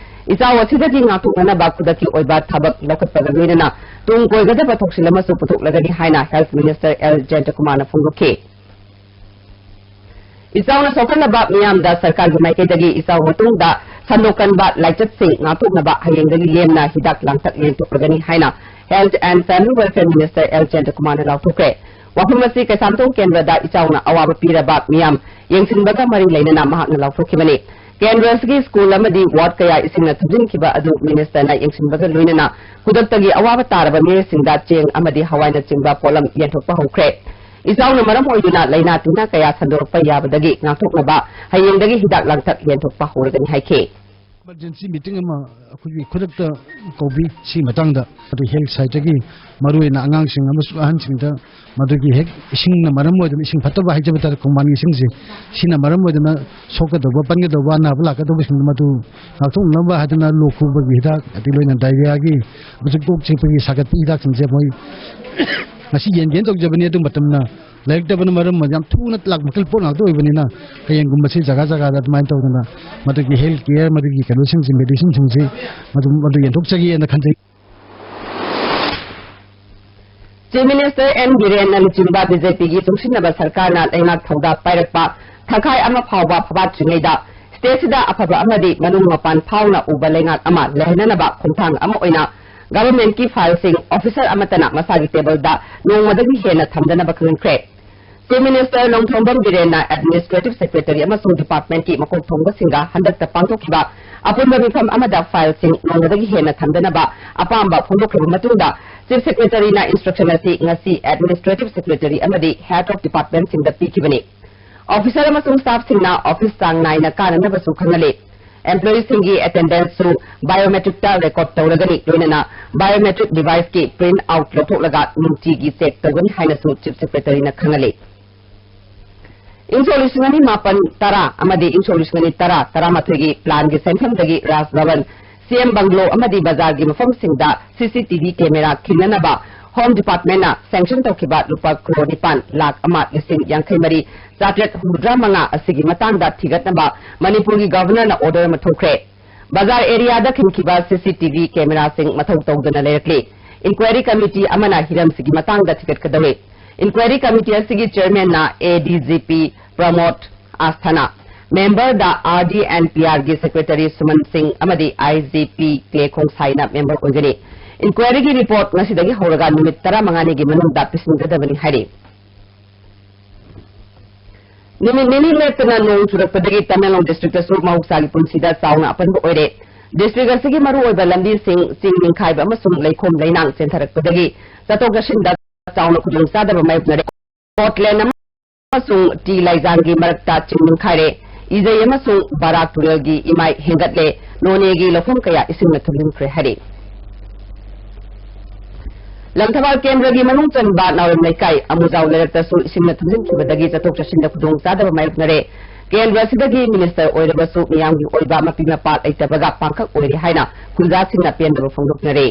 ꯏꯆꯥꯎ ꯑꯁꯤꯗꯒꯤ ꯉꯥꯛꯊꯣꯛꯅꯅꯕ ꯈꯨꯗꯛꯀꯤ ꯑꯣꯏꯕ ꯊꯕꯛ ꯂꯧꯈꯠꯄꯒ ꯂꯣꯏꯅꯅ ꯇꯨꯡ ꯀꯣꯏꯒꯗꯕ ꯊꯧꯁꯤꯜ ꯑꯃꯁꯨ ꯄꯨꯊꯣꯛꯂꯒꯅꯤ ꯍꯥꯏꯅ Health Minister L ꯖꯌꯟꯇꯀꯨꯃꯥꯔꯅ ꯐꯣꯡꯗꯣꯛꯈꯤ꯫ ꯏꯆꯥꯎꯅ ꯁꯣꯛꯍꯜꯂꯕ ꯃꯤꯌꯥꯝꯗ ꯁꯔꯀꯥꯔꯒꯤ ꯃꯥꯏꯀꯩꯗꯒꯤ ꯏꯆꯥꯎ ꯃꯇꯨꯡꯗ ꯁꯟꯗꯣꯛꯀꯟꯕ ꯂꯥꯏꯆꯠꯁꯤꯡ ꯉꯥꯛꯊꯣꯛꯅꯕ ꯍꯌꯦꯡꯗꯒꯤ ꯂꯦꯝꯅ ꯍꯤꯗꯥꯛ ꯂꯥꯡꯊꯛ ꯌꯦꯟꯊꯣꯛꯂꯒꯅꯤ ꯍꯥꯏꯅ Health and Family Welfare Minister L ꯖꯌꯟꯇꯀꯨꯃꯥꯔꯅ ꯂꯥꯎꯊꯣꯛꯈ꯭ꯔꯦ꯫ ꯋꯥꯐꯝ ꯑꯁꯤ ꯀꯩꯁꯥꯝꯊꯣꯡ ꯀꯦꯟꯗ꯭ꯔꯗ ꯏꯆꯥꯎꯅ ꯑꯋꯥꯕ ꯄꯤꯔꯕ ꯃꯤꯌꯥꯝ ꯌꯦꯡꯁꯤꯟꯕꯒ ꯃꯔꯤ ꯂꯩꯅꯅ ꯃꯍꯥꯛꯅ ꯂꯥꯎꯊꯣꯛꯈꯤꯕꯅꯤ꯫ ꯀꯦꯟꯗ꯭ꯔ ꯑꯁꯤꯒꯤ school ꯑꯃꯗꯤ ward ꯀꯌꯥ ꯏꯁꯤꯡꯅ ꯊꯨꯝꯖꯤꯟꯈꯤꯕ ꯑꯗꯨ ministerꯅ ꯌꯦꯡꯁꯤꯟꯕꯒ ꯂꯣꯏꯅꯅ ꯈꯨꯗꯛꯇꯒꯤ ꯑꯋꯥꯕ ꯇꯥꯔꯕ ꯃꯤꯑꯣꯏꯁꯤꯡꯗ ꯆꯦꯡ ꯑꯃꯗꯤ ꯍꯋꯥꯏꯅꯆꯤꯡꯕ ꯄꯣꯠꯂꯝ ꯌꯦꯟꯊꯣꯛꯄ ꯍꯧꯈ꯭ꯔꯦ꯫ ꯏꯆꯥꯎꯅ ꯃꯔꯝ ꯑꯣꯏꯗꯨꯅ ꯂꯥꯏꯅꯥ ꯇꯤꯟꯅꯥ ꯀꯌꯥ ꯁꯟꯗꯣꯔꯛꯄ ꯌꯥꯕꯗꯒꯤ ꯉꯥꯛꯊꯣꯛꯅꯕ ꯍꯌꯦꯡꯗꯒꯤ ꯍꯤꯗꯥꯛ ꯂꯥꯡꯊꯛ ꯌꯦꯟꯊꯣꯛꯄ ꯍꯧꯔꯒꯅꯤ ꯍꯥꯏꯈꯤ꯫ Emergency meeting ꯑꯃ ꯑꯩꯈꯣꯏꯒꯤ ꯈꯨꯗꯛꯇ ꯀꯧꯕꯤ꯫ ꯁꯤ ꯃꯇꯥꯡꯗ ꯑꯗꯨ health sideꯇꯒꯤ ꯃꯔꯨꯑꯣꯏꯅ ꯑꯉꯥꯡꯁꯤꯡ ꯑꯃꯁꯨꯡ ꯑꯍꯟꯁꯤꯡꯗ ꯃꯗꯨꯒꯤ ꯍꯦꯛ ꯏꯁꯤꯡꯅ ꯃꯔꯝ ꯑꯣꯏꯗꯨꯅ, ꯏꯁꯤꯡ ꯐꯠꯇꯕ ꯍꯥꯏꯖꯕ ꯇꯥꯔꯦ, ꯈꯣꯡꯕꯥꯟꯒꯤ ꯏꯁꯤꯡꯁꯦ, ꯁꯤꯅ ꯃꯔꯝ ꯑꯣꯏꯗꯨꯅ ꯁꯣꯛꯀꯗꯧꯕ, ꯄꯟꯒꯗꯧꯕ, ꯑꯅꯥꯕ ꯂꯥꯛꯀꯗꯧꯕꯁꯤꯡꯗꯣ ꯃꯗꯨ ꯉꯥꯛꯊꯣꯛꯅꯕ ꯍꯥꯏꯗꯅ ꯂꯣꯛ ꯈꯨꯕꯒꯤ ꯍꯤꯗꯥꯛ, ꯑꯗꯩ ꯂꯣꯏꯅ diarrheaꯒꯤ ꯑꯃꯁꯨꯡ ꯀꯣꯛ ꯆꯤꯛꯄꯒꯤ ꯁꯥꯒꯠꯄꯒꯤ ꯍꯤꯗꯥꯛꯁꯤꯡꯁꯦ ꯃꯣꯏ ꯉꯁꯤ ꯌꯦꯟꯒꯦꯅ ꯇꯧꯖꯕꯅꯤ꯫ ꯑꯗꯨ ꯃꯇꯝꯅ ꯂꯩꯔꯛꯇꯕꯅ ꯃꯔꯝ ꯑꯣꯏꯔꯒ ꯌꯥꯝ ꯊꯨꯅ ꯂꯥꯛ ꯃꯈꯜ ꯄꯣꯠ ꯉꯥꯛꯇ ꯑꯣꯏꯕꯅꯤꯅ ꯍꯌꯦꯡꯒꯨꯝꯕꯁꯤ ꯖꯒꯥ ꯖꯒꯥꯗ ꯑꯗꯨꯃꯥꯏꯅ ꯇꯧꯗꯅ ꯃꯗꯨꯒꯤ health care, ꯃꯗꯨꯒꯤ ꯀꯩꯅꯣꯁꯤꯡꯁꯤ, medicineꯁꯤꯡꯁꯤ ꯃꯗꯨ, ꯃꯗꯨ ꯌꯦꯟꯊꯣꯛꯆꯒꯦꯅ ꯈꯟꯖꯩ꯫ Chief Minister N ꯕꯤꯔꯦꯟꯅ ꯂꯨꯆꯤꯡꯕ BJPꯒꯤ ꯆꯨꯡꯁꯤꯟꯅꯕ ꯁꯔꯀꯥꯔꯅ ꯂꯩꯉꯥꯛ ꯊꯧꯗꯥ ꯄꯥꯏꯔꯛꯄ ꯊꯥꯈꯥꯏ ꯑꯃ ꯐꯥꯎꯕ ꯐꯥꯕꯥꯠꯇ꯭ꯔꯤꯉꯩꯗ stateꯁꯤꯗ ꯑꯐꯕ ꯑꯃꯗꯤ ꯃꯅꯨꯡ ꯃꯄꯥꯟ ꯐꯥꯎꯅ ꯎꯕ ꯂꯩꯉꯥꯛ ꯑꯃ ꯂꯩꯍꯟꯅꯅꯕ ꯈꯣꯡꯊꯥꯡ ꯑꯃ ꯑꯣꯏꯅ governmentꯀꯤ fileꯁꯤꯡ officer ꯑꯃꯠꯇꯅ ꯃꯁꯥꯒꯤ tableꯗ ꯅꯣꯡꯃꯗꯒꯤ ꯍꯦꯟꯅ ꯊꯝꯗꯅꯕ ꯈꯪꯍꯟꯈ꯭ꯔꯦ꯫ Chief Minister Nongthombam ꯕꯤꯔꯦꯟꯅ administrative secretary ꯑꯃꯁꯨꯡ departmentꯀꯤ ꯃꯀꯣꯛ ꯊꯣꯡꯕꯁꯤꯡꯒ ꯍꯟꯗꯛꯇ ꯄꯥꯡꯊꯣꯛꯈꯤꯕ ꯑꯄꯨꯟꯕ ꯃꯤꯐꯝ ꯑꯃꯗ fileꯁꯤꯡ ꯅꯣꯡꯃꯗꯒꯤ ꯍꯦꯟꯅ ꯊꯝꯗꯅꯕ ꯑꯄꯥꯝꯕ ꯐꯣꯡꯗꯣꯛꯈ꯭ꯔꯕ ꯃꯇꯨꯡꯗ, Chief Secretaryꯅ instruction ꯑꯁꯤ ꯉꯁꯤ administrative secretary ꯑꯃꯗꯤ head of departmentꯁꯤꯡꯗ ꯄꯤꯈꯤꯕꯅꯤ꯫ Officer ꯑꯃꯁꯨꯡ staffꯁꯤꯡꯅ office ꯆꯥꯡ ꯅꯥꯏꯅ ꯀꯥꯅꯅꯕꯁꯨ ꯈꯪꯍꯜꯂꯤ꯫ Employeeꯁꯤꯡꯒꯤ attendanceꯁꯨ biometricꯇ record ꯇꯧꯔꯒꯅꯤ, ꯂꯣꯏꯅꯅ biometric deviceꯀꯤ print out ꯂꯧꯊꯣꯛꯂꯒ ꯅꯨꯡꯇꯤꯒꯤ check ꯇꯧꯒꯅꯤ ꯍꯥꯏꯅꯁꯨ Chief Secretaryꯅ ꯈꯪꯍꯜꯂꯤ꯫ ꯏꯪ ꯁꯣꯛ ꯂꯤꯁꯤꯡ ꯑꯅꯤ ꯃꯥꯄꯟ ꯇꯔꯥ ꯑꯃꯗꯤ ꯏꯪ ꯁꯣꯛ ꯂꯤꯁꯤꯡ ꯑꯅꯤ ꯇꯔꯥ ꯇꯔꯥꯃꯥꯊꯣꯏꯒꯤ plan ꯒꯤ ꯁꯦꯟꯐꯝꯗꯒꯤ ꯔꯥꯖ ꯚꯕꯟ, ꯁꯤ ꯑꯦꯝ ꯕꯪꯒ꯭ꯂꯣ ꯑꯃꯗꯤ ꯕꯖꯥꯔꯒꯤ ꯃꯐꯝꯁꯤꯡꯗ C C T V camera ꯈꯤꯟꯅꯅꯕ Home Department ꯅ sanction ꯇꯧꯈꯤꯕ ꯂꯨꯄꯥ ꯀ꯭ꯔꯣꯔ ꯅꯤꯄꯥꯟ ꯂꯥꯈ ꯑꯃ ꯂꯤꯁꯤꯡ ꯌꯥꯡꯈꯩ ꯃꯔꯤ ꯆꯥꯇ꯭ꯔꯦꯠ ꯍꯨꯝꯐꯨꯇꯔꯥ ꯃꯉꯥ ꯑꯁꯤꯒꯤ ꯃꯇꯥꯡꯗ ꯊꯤꯒꯠꯅꯕ ꯃꯅꯤꯄꯨꯔꯒꯤ Governor ꯅ order ꯑꯃ ꯊꯣꯛꯈ꯭ꯔꯦ꯫ ꯕꯖꯥꯔ area ꯗ ꯈꯤꯟꯈꯤꯕ C C T V camera ꯁꯤꯡ ꯃꯊꯧ ꯇꯧꯗꯅ ꯂꯩꯔꯛꯂꯤ꯫ Inquiry committee ꯑꯃꯅ ꯍꯤꯔꯝꯁꯤꯒꯤ ꯃꯇꯥꯡꯗ ꯊꯤꯒꯠꯀꯗꯧꯔꯤ꯫ Inquiry committee ꯑꯁꯤꯒꯤ chairman ꯅ A D G P ꯄ꯭ꯔꯃꯣꯗ ꯑꯥꯁꯊꯥꯅꯥ, member the R D and P R ꯒꯤ secretary ꯁꯨꯃꯟ ꯁꯤꯡ ꯑꯃꯗꯤ I G P ꯀ꯭ꯂꯦ ꯈꯣꯡꯁꯥꯏꯅ member ꯑꯣꯏꯒꯅꯤ꯫ Inquiry ꯒꯤ report ꯉꯁꯤꯗꯒꯤ ꯍꯧꯔꯒ ꯅꯨꯃꯤꯠ ꯇꯔꯥꯃꯉꯥꯅꯤꯒꯤ ꯃꯅꯨꯡꯗ ꯄꯤꯁꯤꯟꯒꯗꯕꯅꯤ ꯍꯥꯏꯔꯤ꯫ ꯅꯨꯃꯤꯠ ꯅꯤꯅꯤ ꯂꯦꯞꯇꯅ ꯅꯣꯡ ꯆꯨꯔꯛꯄꯗꯒꯤ ꯇꯃꯦꯡꯂꯣꯡ district ꯇꯁꯨ ꯃꯍꯧꯁꯥꯒꯤ ꯄꯨꯟꯁꯤꯗ ꯆꯥꯎꯅ ꯑꯄꯟꯕ ꯑꯣꯏꯔꯦ꯫ District ꯑꯁꯤꯒꯤ ꯃꯔꯨꯑꯣꯏꯕ ꯂꯝꯕꯤꯁꯤꯡ ꯆꯤꯡ ꯅꯤꯡꯈꯥꯏꯕ ꯑꯃꯁꯨꯡ ꯂꯩꯈꯣꯝ ꯂꯩꯅꯥꯡ ꯆꯦꯟꯊꯔꯛꯄꯗꯒꯤ ꯆꯠꯊꯣꯛ ꯆꯠꯁꯤꯟꯗ ꯆꯥꯎꯅ ꯈꯨꯗꯣꯡꯆꯥꯗꯕ ꯃꯥꯌꯣꯛꯅꯔꯦ꯫ Portland ꯑꯃꯁꯨꯡ ꯇꯤ ꯂꯥꯏꯖꯥꯡꯒꯤ ꯃꯔꯛꯇ ꯆꯤꯡ ꯅꯤꯡꯈꯥꯏꯔꯦ꯫ ꯏꯖꯩ ꯑꯃꯁꯨꯡ ꯕꯔꯥꯛ ꯇꯨꯔꯦꯜꯒꯤ ꯏꯃꯥꯏ ꯍꯦꯟꯒꯠꯂꯦ꯫ ꯅꯣꯅꯦꯒꯤ ꯂꯧꯐꯝ ꯀꯌꯥ ꯏꯁꯤꯡꯅ ꯊꯨꯝꯖꯤꯟꯈ꯭ꯔꯦ ꯍꯥꯏꯔꯤ꯫ ꯂꯪꯊꯕꯥꯜ ꯀꯦꯟꯗ꯭ꯔꯒꯤ ꯃꯅꯨꯡ ꯆꯟꯕ ꯅꯥꯎꯔꯦꯝ ꯂꯩꯀꯥꯏ ꯑꯃꯨꯖꯥꯎ ꯂꯩꯔꯛꯇꯁꯨ ꯏꯁꯤꯡꯅ ꯊꯨꯝꯖꯤꯟꯈꯤꯕꯗꯒꯤ ꯆꯠꯊꯣꯛ ꯆꯠꯁꯤꯟꯗ ꯈꯨꯗꯣꯡꯆꯥꯗꯕ ꯃꯥꯌꯣꯛꯅꯔꯦ꯫ ꯀꯦꯟꯗ꯭ꯔ ꯑꯁꯤꯗꯒꯤ minister ꯑꯣꯏꯔꯕꯁꯨ ꯃꯤꯌꯥꯝꯒꯤ ꯑꯣꯏꯕ ꯃꯄꯤ ꯃꯄꯥ ꯂꯩꯇꯕꯒ ꯄꯥꯡꯈꯛ ꯑꯣꯏꯔꯦ ꯍꯥꯏꯅ ꯈꯨꯟꯖꯥꯁꯤꯡꯅ ꯄꯦꯟꯗꯕ ꯐꯣꯡꯗꯣꯛꯅꯔꯦ꯫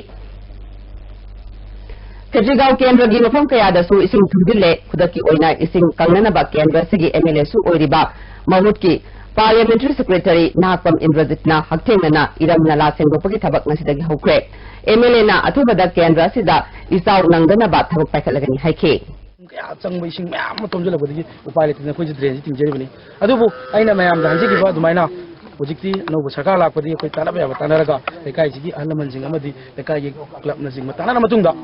ꯈꯦꯇ꯭ꯔꯤꯒꯥꯎ ꯀꯦꯟꯗ꯭ꯔꯒꯤ ꯃꯐꯝ ꯀꯌꯥꯗꯁꯨ ꯏꯁꯤꯡ ꯊꯨꯝꯖꯤꯜꯂꯦ꯫ ꯈꯨꯗꯛꯀꯤ ꯑꯣꯏꯅ ꯏꯁꯤꯡ ꯀꯪꯅꯅꯕ ꯀꯦꯟꯗ꯭ꯔ ꯑꯁꯤꯒꯤ M L A ꯁꯨ ꯑꯣꯏꯔꯤꯕ ꯃꯍꯨꯠꯀꯤ parliamentary secretary ꯅꯍꯥꯛꯄꯝ ꯏꯟꯗ꯭ꯔꯖꯤꯠꯅ ꯍꯛꯊꯦꯡꯅꯅ ꯏꯔꯝ ꯅꯂꯥ ꯁꯦꯡꯗꯣꯛꯄꯒꯤ ꯊꯕꯛ ꯉꯁꯤꯗꯒꯤ ꯍꯧꯈ꯭ꯔꯦ꯫ M L A ꯅ ꯑꯊꯨꯕꯗ ꯀꯦꯟꯗ꯭ꯔ ꯑꯁꯤꯗ ꯏꯆꯥꯎ ꯅꯪꯗꯅꯕ ꯊꯕꯛ ꯄꯥꯏꯈꯠꯂꯒꯅꯤ ꯍꯥꯏꯈꯤ꯫ ꯀꯌꯥ ꯆꯪꯕ ꯏꯁꯤꯡ ꯃꯌꯥꯝ ꯑꯃ ꯊꯨꯝꯖꯤꯜꯂꯛꯄꯗꯒꯤ ꯎꯄꯥꯏ ꯂꯩꯇꯗꯅ ꯑꯩꯈꯣꯏꯁꯦ drain ꯁꯤ ꯊꯤꯡꯖꯔꯤꯕꯅꯤ꯫ ꯑꯗꯨꯕꯨ ꯑꯩꯅ ꯃꯌꯥꯝꯗ ꯍꯥꯏꯖꯈꯤꯕ ꯑꯗꯨꯃꯥꯏꯅ ꯍꯧꯖꯤꯛꯇꯤ ꯑꯅꯧꯕ ꯁꯔꯀꯥꯔ ꯂꯥꯛꯄꯗꯒꯤ ꯑꯩꯈꯣꯏ ꯇꯥꯟꯅꯕ ꯌꯥꯕ ꯇꯥꯟꯅꯔꯒ ꯂꯩꯀꯥꯏꯁꯤꯒꯤ ꯑꯍꯜ ꯂꯃꯟꯁꯤꯡ ꯑꯃꯗꯤ ꯂꯩꯀꯥꯏꯒꯤ club ꯅꯆꯤꯡꯕ ꯇꯥꯟꯅꯔ ꯃꯇꯨꯡꯗ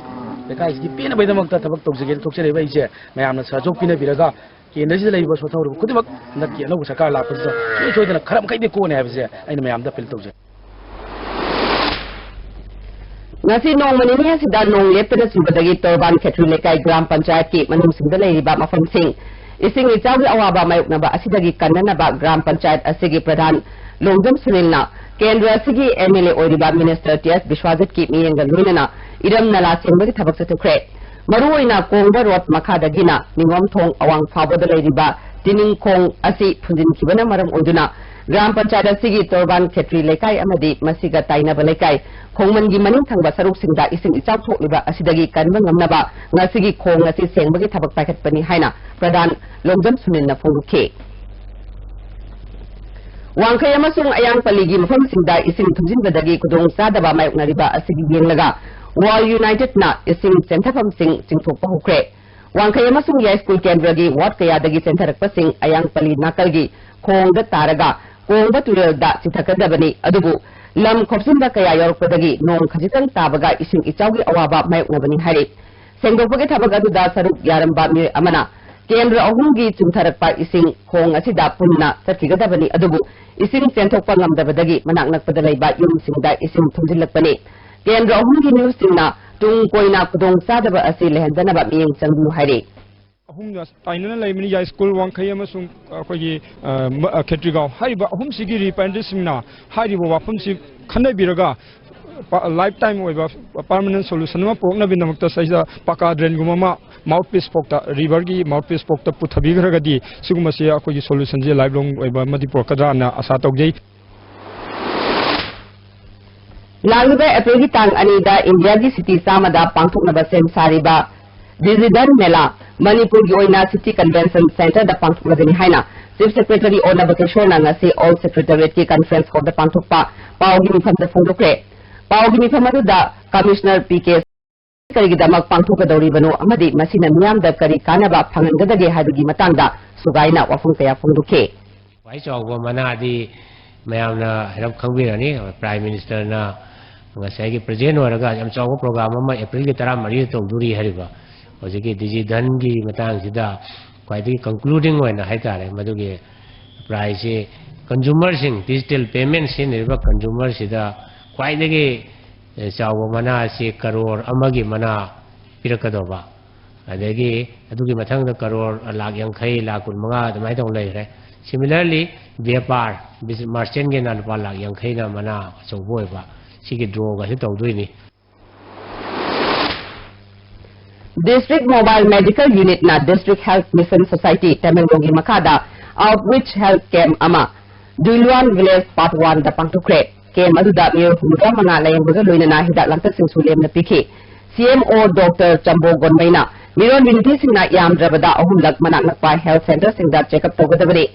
ꯂꯩꯀꯥꯏꯁꯤꯒꯤ ꯄꯦꯟꯅꯕꯒꯤꯗꯃꯛꯇ ꯊꯕꯛ ꯇꯧꯖꯒꯦꯅ ꯊꯣꯛꯆꯔꯤꯕ ꯑꯩꯁꯦ ꯃꯌꯥꯝꯅ ꯁꯍꯖꯣꯛ ꯄꯤꯅꯕꯤꯔꯒ ꯀꯦꯟꯗ꯭ꯔꯁꯤꯗ ꯂꯩꯔꯤꯕ ꯁꯣꯠꯊꯍꯧꯔꯤꯕ ꯈꯨꯗꯤꯡꯃꯛ ꯍꯟꯗꯛꯀꯤ ꯑꯅꯧꯕ ꯁꯔꯀꯥꯔ ꯂꯥꯛꯄꯁꯤꯗ ꯁꯨꯡꯁꯣꯏ ꯁꯣꯏꯗꯅ ꯈꯔ ꯃꯈꯩꯗꯤ ꯀꯣꯛꯀꯅꯤ ꯍꯥꯏꯕꯁꯦ ꯑꯩꯅ ꯃꯌꯥꯝꯗ appeal ꯇꯧꯖꯩ꯫ ꯉꯁꯤ ꯅꯣꯡꯃ ꯅꯤꯅꯤ ꯑꯁꯤꯗ ꯅꯣꯡ ꯂꯦꯞꯇꯅ ꯆꯨꯕꯗꯒꯤ ꯇꯣꯔꯕꯥꯟ ꯈꯦꯇ꯭ꯔꯤ ꯂꯩꯀꯥꯏ ꯒ꯭ꯔꯥꯝ ꯄꯟꯆꯥꯌꯠꯀꯤ ꯃꯅꯨꯡꯁꯤꯡꯗ ꯂꯩꯔꯤꯕ ꯃꯐꯝꯁꯤꯡ ꯏꯁꯤꯡ ꯏꯆꯥꯎꯒꯤ ꯑꯋꯥꯕ ꯃꯥꯌꯣꯛꯅꯕ ꯑꯁꯤꯗꯒꯤ ꯀꯟꯅꯅꯕ ꯒ꯭ꯔꯥꯝ ꯄꯟꯆꯥꯌꯠ ꯑꯁꯤꯒꯤ ꯄ꯭ꯔꯙꯥꯟ ꯂꯣꯡꯖꯝ ꯁꯨꯅꯤꯜꯅ ꯀꯦꯟꯗ꯭ꯔ ꯑꯁꯤꯒꯤ M L A ꯑꯣꯏꯔꯤꯕ minister T S ꯕꯤꯁ꯭ꯋꯥꯖꯤꯠꯀꯤ ꯃꯤꯠꯌꯦꯡꯒ ꯂꯣꯏꯅꯅ ꯏꯔꯝ ꯅꯂꯥ ꯁꯦꯡꯕꯒꯤ ꯊꯕꯛ ꯆꯠꯊꯈ꯭ꯔꯦ꯫ ꯃꯔꯨꯑꯣꯏꯅ ꯀꯣꯡꯕ road ꯃꯈꯥꯗꯒꯤꯅ ꯅꯤꯉꯣꯝꯊꯣꯡ ꯑꯋꯥꯡ ꯐꯥꯎꯕꯗ ꯂꯩꯔꯤꯕ ꯇꯤꯅꯤꯡꯈꯣꯡ ꯑꯁꯤ ꯐꯨꯟꯖꯤꯟꯈꯤꯕꯅ ꯃꯔꯝ ꯑꯣꯏꯗꯨꯅ ꯒ꯭ꯔꯥꯝ ꯄꯟꯆꯥꯌꯠ ꯑꯁꯤꯒꯤ ꯇꯣꯔꯕꯥꯟ ꯈꯦꯇ꯭ꯔꯤ ꯂꯩꯀꯥꯏ ꯑꯃꯗꯤ ꯃꯁꯤꯒ ꯇꯥꯏꯅꯕ ꯂꯩꯀꯥꯏ ꯈꯣꯡꯃꯟꯒꯤ ꯃꯅꯤꯡ ꯊꯪꯕ ꯁꯔꯨꯛꯁꯤꯡꯗ ꯏꯁꯤꯡ ꯏꯆꯥꯎ ꯊꯣꯛꯂꯤꯕ ꯑꯁꯤꯗꯒꯤ ꯀꯟꯕ ꯉꯝꯅꯕ ꯉꯁꯤꯒꯤ ꯈꯣꯡ ꯑꯁꯤ ꯁꯦꯡꯕꯒꯤ ꯊꯕꯛ ꯄꯥꯏꯈꯠꯄꯅꯤ ꯍꯥꯏꯅ ꯄ꯭ꯔꯙꯥꯟ ꯂꯣꯡꯖꯝ ꯁꯨꯅꯤꯜꯅ ꯐꯣꯡꯗꯣꯛꯈꯤ꯫ ꯋꯥꯡꯈꯩ ꯑꯃꯁꯨꯡ ꯑꯌꯥꯡꯄꯜꯂꯤꯒꯤ ꯃꯐꯝꯁꯤꯡꯗ ꯏꯁꯤꯡ ꯊꯨꯝꯖꯤꯟꯕꯗꯒꯤ ꯈꯨꯗꯣꯡꯆꯥꯗꯕ ꯃꯥꯌꯣꯛꯅꯔꯤꯕ ꯑꯁꯤꯒꯤ ꯌꯦꯡꯂꯒ ꯋꯥꯔꯜ ꯌꯨꯅꯥꯏꯇꯦꯗꯅ ꯏꯁꯤꯡ ꯆꯦꯟꯊꯐꯝꯁꯤꯡ ꯆꯤꯡꯊꯣꯛꯄ ꯍꯧꯈ꯭ꯔꯦ꯫ ꯋꯥꯡꯈꯩ ꯑꯃꯁꯨꯡ ꯌꯥꯏꯁ꯭ꯀꯨꯜ ꯀꯦꯟꯗ꯭ꯔꯒꯤ ꯋꯥꯔꯗ ꯀꯌꯥꯗꯒꯤ ꯆꯦꯟꯊꯔꯛꯄꯁꯤꯡ ꯑꯌꯥꯡꯄꯜꯂꯤ ꯅꯥꯀꯜꯒꯤ ꯈꯣꯡꯗ ꯇꯥꯔꯒ ꯀꯣꯡꯕ ꯇꯨꯔꯦꯜꯗ ꯆꯤꯊꯀꯗꯕꯅꯤ꯫ ꯑꯗꯨꯕꯨ ꯂꯝ ꯈꯣꯞꯆꯤꯟꯕ ꯀꯌꯥ ꯌꯥꯎꯔꯛꯄꯗꯒꯤ ꯅꯣꯡ ꯈꯖꯤꯛꯇꯪ ꯇꯥꯕꯒ ꯏꯁꯤꯡ ꯏꯆꯥꯎꯒꯤ ꯑꯋꯥꯕ ꯃꯥꯌꯣꯛꯅꯕꯅꯤ ꯍꯥꯏꯔꯤ꯫ ꯁꯦꯡꯗꯣꯛꯄꯒꯤ ꯊꯕꯛ ꯑꯗꯨꯗ ꯁꯔꯨꯛ ꯌꯥꯔꯝꯕ ꯃꯤꯑꯣꯏ ꯑꯃꯅ ꯀꯦꯟꯗ꯭ꯔ ꯑꯍꯨꯝꯒꯤ ꯆꯨꯝꯊꯔꯛꯄ ꯏꯁꯤꯡ ꯈꯣꯡ ꯑꯁꯤꯗ ꯄꯨꯟꯅ ꯆꯠꯈꯤꯒꯗꯕꯅꯤ꯫ ꯑꯗꯨꯕꯨ ꯏꯁꯤꯡ ꯆꯦꯟꯊꯣꯛꯄ ꯉꯝꯗꯕꯗꯒꯤ ꯃꯅꯥꯛ ꯅꯛꯄꯗ ꯂꯩꯕ ꯌꯨꯝꯁꯤꯡꯗ ꯏꯁꯤꯡ ꯊꯨꯝꯖꯤꯜꯂꯛꯄꯅꯤ꯫ ꯀꯦꯟꯗ꯭ꯔ ꯑꯍꯨꯝꯒꯤ ꯃꯤꯑꯣꯏꯁꯤꯡꯅ ꯇꯨꯡ ꯀꯣꯏꯅ ꯈꯨꯗꯣꯡꯆꯥꯗꯕ ꯑꯁꯤ ꯂꯩꯍꯟꯗꯅꯕ ꯃꯤꯠꯌꯦꯡ ꯆꯪꯕꯤꯌꯨ ꯍꯥꯏꯔꯤ꯫ ꯑꯍꯨꯝꯗ ꯇꯥꯏꯅꯅ ꯂꯩꯕꯅꯤ, ꯌꯥꯏꯁ꯭ꯀꯨꯜ, ꯋꯥꯡꯈꯩ ꯑꯃꯁꯨꯡ ꯑꯩꯈꯣꯏꯒꯤ, ꯑ, ꯃ-, ꯑ, ꯈꯦꯇ꯭ꯔꯤꯒꯥꯎ ꯍꯥꯏꯔꯤꯕ ꯑꯍꯨꯝꯁꯤꯒꯤ ꯔꯤꯄ꯭ꯔꯦꯖꯦꯟꯇꯦꯇꯤꯚꯁꯤꯡꯅ ꯍꯥꯏꯔꯤꯕ ꯋꯥꯐꯝꯁꯤ ꯈꯟꯅꯕꯤꯔꯒ ꯄ-, ꯂꯥꯏꯐ ꯇꯥꯏꯝ ꯑꯣꯏꯕ ꯄꯔꯃꯅꯦꯟ ꯁꯣꯂꯨꯁꯟ ꯑꯃ ꯄꯨꯔꯛꯅꯕꯒꯤꯗꯃꯛꯇ ꯁꯤꯗ ꯄꯀꯥ ꯗ꯭ꯔꯦꯟꯒꯨꯝꯕ ꯑꯃ ꯃꯥꯎꯠ ꯄꯤꯁ ꯐꯥꯎꯇ, ꯔꯤꯚꯔꯒꯤ ꯃꯥꯎꯠ ꯄꯤꯁ ꯐꯥꯎꯇ ꯄꯨꯊꯕꯤꯈ꯭ꯔꯒꯗꯤ ꯁꯤꯒꯨꯝꯕꯁꯤ ꯑꯩꯈꯣꯏꯒꯤ ꯁꯣꯂꯨꯁꯟꯁꯦ ꯂꯥꯏꯐ ꯂꯣꯡ ꯑꯣꯏꯕ ꯑꯃꯗꯤ ꯄꯨꯔꯛꯀꯗ꯭ꯔꯥꯅ ꯑꯁꯥ ꯇꯧꯖꯩ꯫ ꯂꯥꯛꯂꯤꯕ ꯑꯦꯄ꯭ꯔꯤꯜꯒꯤ ꯇꯥꯡ ꯑꯅꯤꯗ ꯏꯟꯗꯤꯌꯥꯒꯤ ꯁꯤꯇꯤ ꯆꯥꯝꯃꯗ ꯄꯥꯡꯊꯣꯛꯅꯕ ꯁꯦꯝ ꯁꯥꯔꯤꯕ ꯗꯤꯖꯤꯙꯟ ꯃꯦꯂꯥ ꯃꯅꯤꯄꯨꯔꯒꯤ ꯑꯣꯏꯅ ꯁꯤꯇꯤ ꯀꯟꯚꯦꯟꯁꯟ ꯁꯦꯟꯇꯔꯗ ꯄꯥꯡꯊꯣꯛꯂꯒꯅꯤ ꯍꯥꯏꯅ ꯆꯤꯐ ꯁꯦꯀ꯭ꯔꯦꯇꯔꯤ ꯑꯣ ꯅꯕꯀꯤꯁꯣꯔꯅ ꯉꯁꯤ ꯑꯣꯜ ꯁꯦꯀ꯭ꯔꯦꯇꯔꯤꯌꯦꯠꯀꯤ ꯀꯟꯐ꯭ꯔꯦꯟꯁ ꯍꯣꯜꯗ ꯄꯥꯡꯊꯣꯛꯄ ꯄꯥꯎꯒꯤ ꯃꯤꯐꯝꯗ ꯐꯣꯡꯗꯣꯛꯈ꯭ꯔꯦ꯫ ꯄꯥꯎꯒꯤ ꯃꯤꯐꯝ ꯑꯗꯨꯗ ꯀꯃꯤꯁꯅꯔ ꯄꯤ ꯀꯦ ꯀꯔꯤꯒꯤꯗꯃꯛ ꯄꯥꯡꯊꯣꯛꯀꯗꯧꯔꯤꯕꯅꯣ ꯑꯃꯗꯤ ꯃꯁꯤꯅ ꯃꯤꯌꯥꯝꯗ ꯀꯔꯤ ꯀꯥꯟꯅꯕ ꯐꯪꯍꯟꯒꯗꯒꯦ ꯍꯥꯏꯕꯒꯤ ꯃꯇꯥꯡꯗ ꯁꯨꯒꯥꯏꯅ ꯋꯥꯐꯝ ꯀꯌꯥ ꯐꯣꯡꯗꯣꯛꯈꯤ꯫ ꯈ꯭ꯋꯥꯏ ꯆꯥꯎꯕ ꯃꯅꯥꯗꯤ ꯃꯌꯥꯝꯅ ꯍꯥꯏꯔꯞ ꯈꯪꯕꯤꯔꯅꯤ, ꯄ꯭ꯔꯥꯏꯝ ꯃꯤꯅꯤꯁꯇꯔꯅ ꯉꯁꯥꯏꯒꯤ ꯄ꯭ꯔꯦꯖꯦꯟ ꯑꯣꯏꯔꯒ ꯌꯥꯝ ꯆꯥꯎꯕ ꯄ꯭ꯔꯣꯒ꯭ꯔꯥꯝ ꯑꯃ ꯑꯦꯄ꯭ꯔꯤꯜꯒꯤ ꯇꯔꯥꯃꯔꯤꯗ ꯇꯧꯗꯣꯔꯤ ꯍꯥꯏꯔꯤꯕ ꯍꯧꯖꯤꯛꯀꯤ ꯗꯤꯖꯤꯙꯟꯒꯤ ꯃꯇꯥꯡꯁꯤꯗ ꯈ꯭ꯋꯥꯏꯗꯒꯤ ꯀꯟꯀ꯭ꯂꯨꯗꯤꯡ ꯑꯣꯏꯅ ꯍꯥꯏꯇꯥꯔꯦ, ꯃꯗꯨꯒꯤ ꯄ꯭ꯔꯥꯏꯖꯁꯤ ꯀꯟꯖꯨꯃꯔꯁꯤꯡ, ꯗꯤꯖꯤꯇꯦꯜ ꯄꯦꯃꯦꯟ ꯁꯤꯖꯤꯟꯅꯔꯤꯕ ꯀꯟꯖꯨꯃꯔꯁꯤꯗ ꯈ꯭ꯋꯥꯏꯗꯒꯤ, ꯑꯦ, ꯆꯥꯎꯕ ꯃꯅꯥ ꯑꯁꯤ ꯀꯔꯣꯔ ꯑꯃꯒꯤ ꯃꯅꯥ ꯄꯤꯔꯛꯀꯗꯧꯕ, ꯑꯗꯒꯤ ꯑꯗꯨꯒꯤ ꯃꯊꯪꯗ ꯀꯔꯣꯔ ꯂꯥꯛ ꯌꯥꯡꯈꯩ, ꯂꯥꯛ ꯀꯨꯟꯃꯉꯥ ꯑꯗꯨꯃꯥꯏꯅ ꯇꯧꯅ ꯂꯩꯈ꯭ꯔꯦ꯫ Similarly, ꯕ꯭ꯌꯥꯄꯥꯔ, ꯕꯤꯖ-, ꯃꯥꯔꯆꯦꯟꯒꯤꯅ ꯂꯨꯄꯥ ꯂꯥꯛ ꯌꯥꯡꯈꯩꯅ ꯃꯅꯥ ꯑꯆꯧꯕ ꯑꯣꯏꯕ, ꯁꯤꯒꯤ ꯗ꯭ꯔꯣꯒꯁꯨ ꯇꯧꯗꯣꯏꯅꯤ꯫ District Mobile Medical Unit ꯅ District Health Mission Society ꯇꯃꯦꯡꯂꯣꯡꯒꯤ ꯃꯈꯥꯗ Outreach Health Camp ꯑꯃ ꯗꯨꯏꯂꯨꯋꯥꯟ Village Part One ꯗ ꯄꯥꯡꯊꯣꯛꯈ꯭ꯔꯦ꯫ Camp ꯑꯗꯨꯗ ꯃꯤꯑꯣꯏ ꯍꯨꯝꯐꯨꯇꯔꯥ ꯃꯉꯥ ꯂꯥꯌꯦꯡꯕꯒ ꯂꯣꯏꯅꯅ ꯍꯤꯗꯥꯛ ꯂꯥꯡꯊꯛꯁꯤꯡꯁꯨ ꯂꯦꯝꯅ ꯄꯤꯈꯤ꯫ C M O Doctor ꯆꯝꯕꯣ ꯒꯣꯟꯃꯩꯅ ꯃꯤꯔꯣꯟꯕꯤ ꯅꯨꯄꯤꯁꯤꯡꯅ ꯌꯥꯝꯗ꯭ꯔꯕꯗ ꯑꯍꯨꯝꯂꯛ ꯃꯅꯥꯛ ꯅꯛꯄ health centre ꯁꯤꯡꯗ check up ꯇꯧꯒꯗꯕꯅꯤ꯫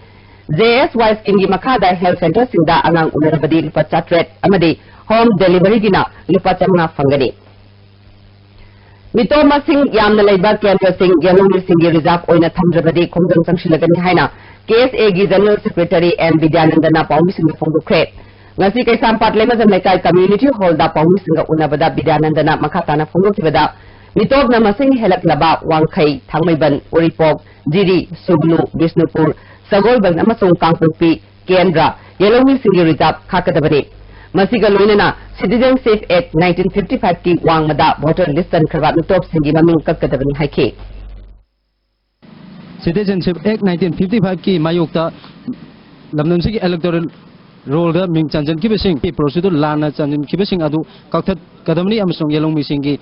J S Y scheme ꯒꯤ ꯃꯈꯥꯗ health centre ꯁꯤꯡꯗ ꯑꯉꯥꯡ ꯎꯅꯔꯕꯗꯤ ꯂꯨꯄꯥ ꯆꯥꯇ꯭ꯔꯦꯠ ꯑꯃꯗꯤ home delivery ꯒꯤꯅ ꯂꯨꯄꯥ ꯆꯥꯃꯉꯥ ꯐꯪꯒꯅꯤ꯫ ꯃꯤꯇꯣꯞ ꯃꯁꯤꯡ ꯌꯥꯝꯅ ꯂꯩꯕ ꯀꯦꯟꯗ꯭ꯔꯁꯤꯡ ꯌꯦꯜꯍꯧꯃꯤꯁꯤꯡꯒꯤ reserve ꯑꯣꯏꯅ ꯊꯝꯗ꯭ꯔꯕꯗꯤ ꯈꯣꯡꯖꯪ ꯆꯪꯁꯤꯜꯂꯒꯅꯤ ꯍꯥꯏꯅ K S A ꯒꯤ General Secretary N ꯕꯤꯗ꯭ꯌꯥꯅꯟꯗꯅ ꯄꯥꯎꯃꯤꯁꯤꯡꯗ ꯐꯣꯡꯗꯣꯛꯈ꯭ꯔꯦ꯫ ꯉꯁꯤ ꯀꯩꯁꯥꯝꯄꯥꯠ ꯂꯩꯃꯖꯝ ꯂꯩꯀꯥꯏ community hall ꯗ ꯄꯥꯎꯃꯤꯁꯤꯡꯒ ꯎꯅꯕꯗ ꯕꯤꯗ꯭ꯌꯥꯅꯟꯗꯅ ꯃꯈꯥ ꯇꯥꯅ ꯐꯣꯡꯗꯣꯛꯈꯤꯕꯗ, ꯃꯤꯇꯣꯞꯅ ꯃꯁꯤꯡ ꯍꯦꯜꯂꯛꯂꯕ ꯋꯥꯡꯈꯩ, ꯊꯥꯡꯃꯩꯕꯟ, ꯎꯔꯤꯄꯣꯛ, ꯖꯤꯔꯤ, ꯁꯨꯒꯅꯨ, ꯕꯤꯁꯅꯨꯄꯨꯔ, ꯁꯒꯣꯜꯕꯟ ꯑꯃꯁꯨꯡ ꯀꯥꯡꯄꯣꯛꯄꯤ ꯀꯦꯟꯗ꯭ꯔ ꯌꯦꯜꯍꯧꯃꯤꯁꯤꯡꯒꯤ reserve ꯈꯥꯛꯀꯗꯕꯅꯤ꯫ ꯃꯁꯤꯒ ꯂꯣꯏꯅꯅ Citizenship Act nineteen fifty five ꯀꯤ ꯋꯥꯡꯃꯗ voter list ꯆꯟꯈ꯭ꯔꯕ ꯃꯤꯇꯣꯞꯁꯤꯡꯒꯤ ꯃꯃꯤꯡ ꯀꯛꯀꯗꯕꯅꯤ ꯍꯥꯏꯈꯤ꯫ Citizenship Act nineteen fifty five ꯀꯤ ꯃꯥꯌꯣꯛꯇ ꯂꯝꯗꯝꯁꯤꯒꯤ electoral roll ꯗ ꯃꯤꯡ ꯆꯟꯖꯟꯈꯤꯕꯁꯤꯡ, procedure ꯂꯥꯟꯅ ꯆꯟꯖꯟꯈꯤꯕꯁꯤꯡ ꯑꯗꯨ ꯀꯛꯊꯠꯀꯗꯕꯅꯤ ꯑꯃꯁꯨꯡ ꯌꯦꯜꯍꯧꯃꯤꯁꯤꯡꯒꯤ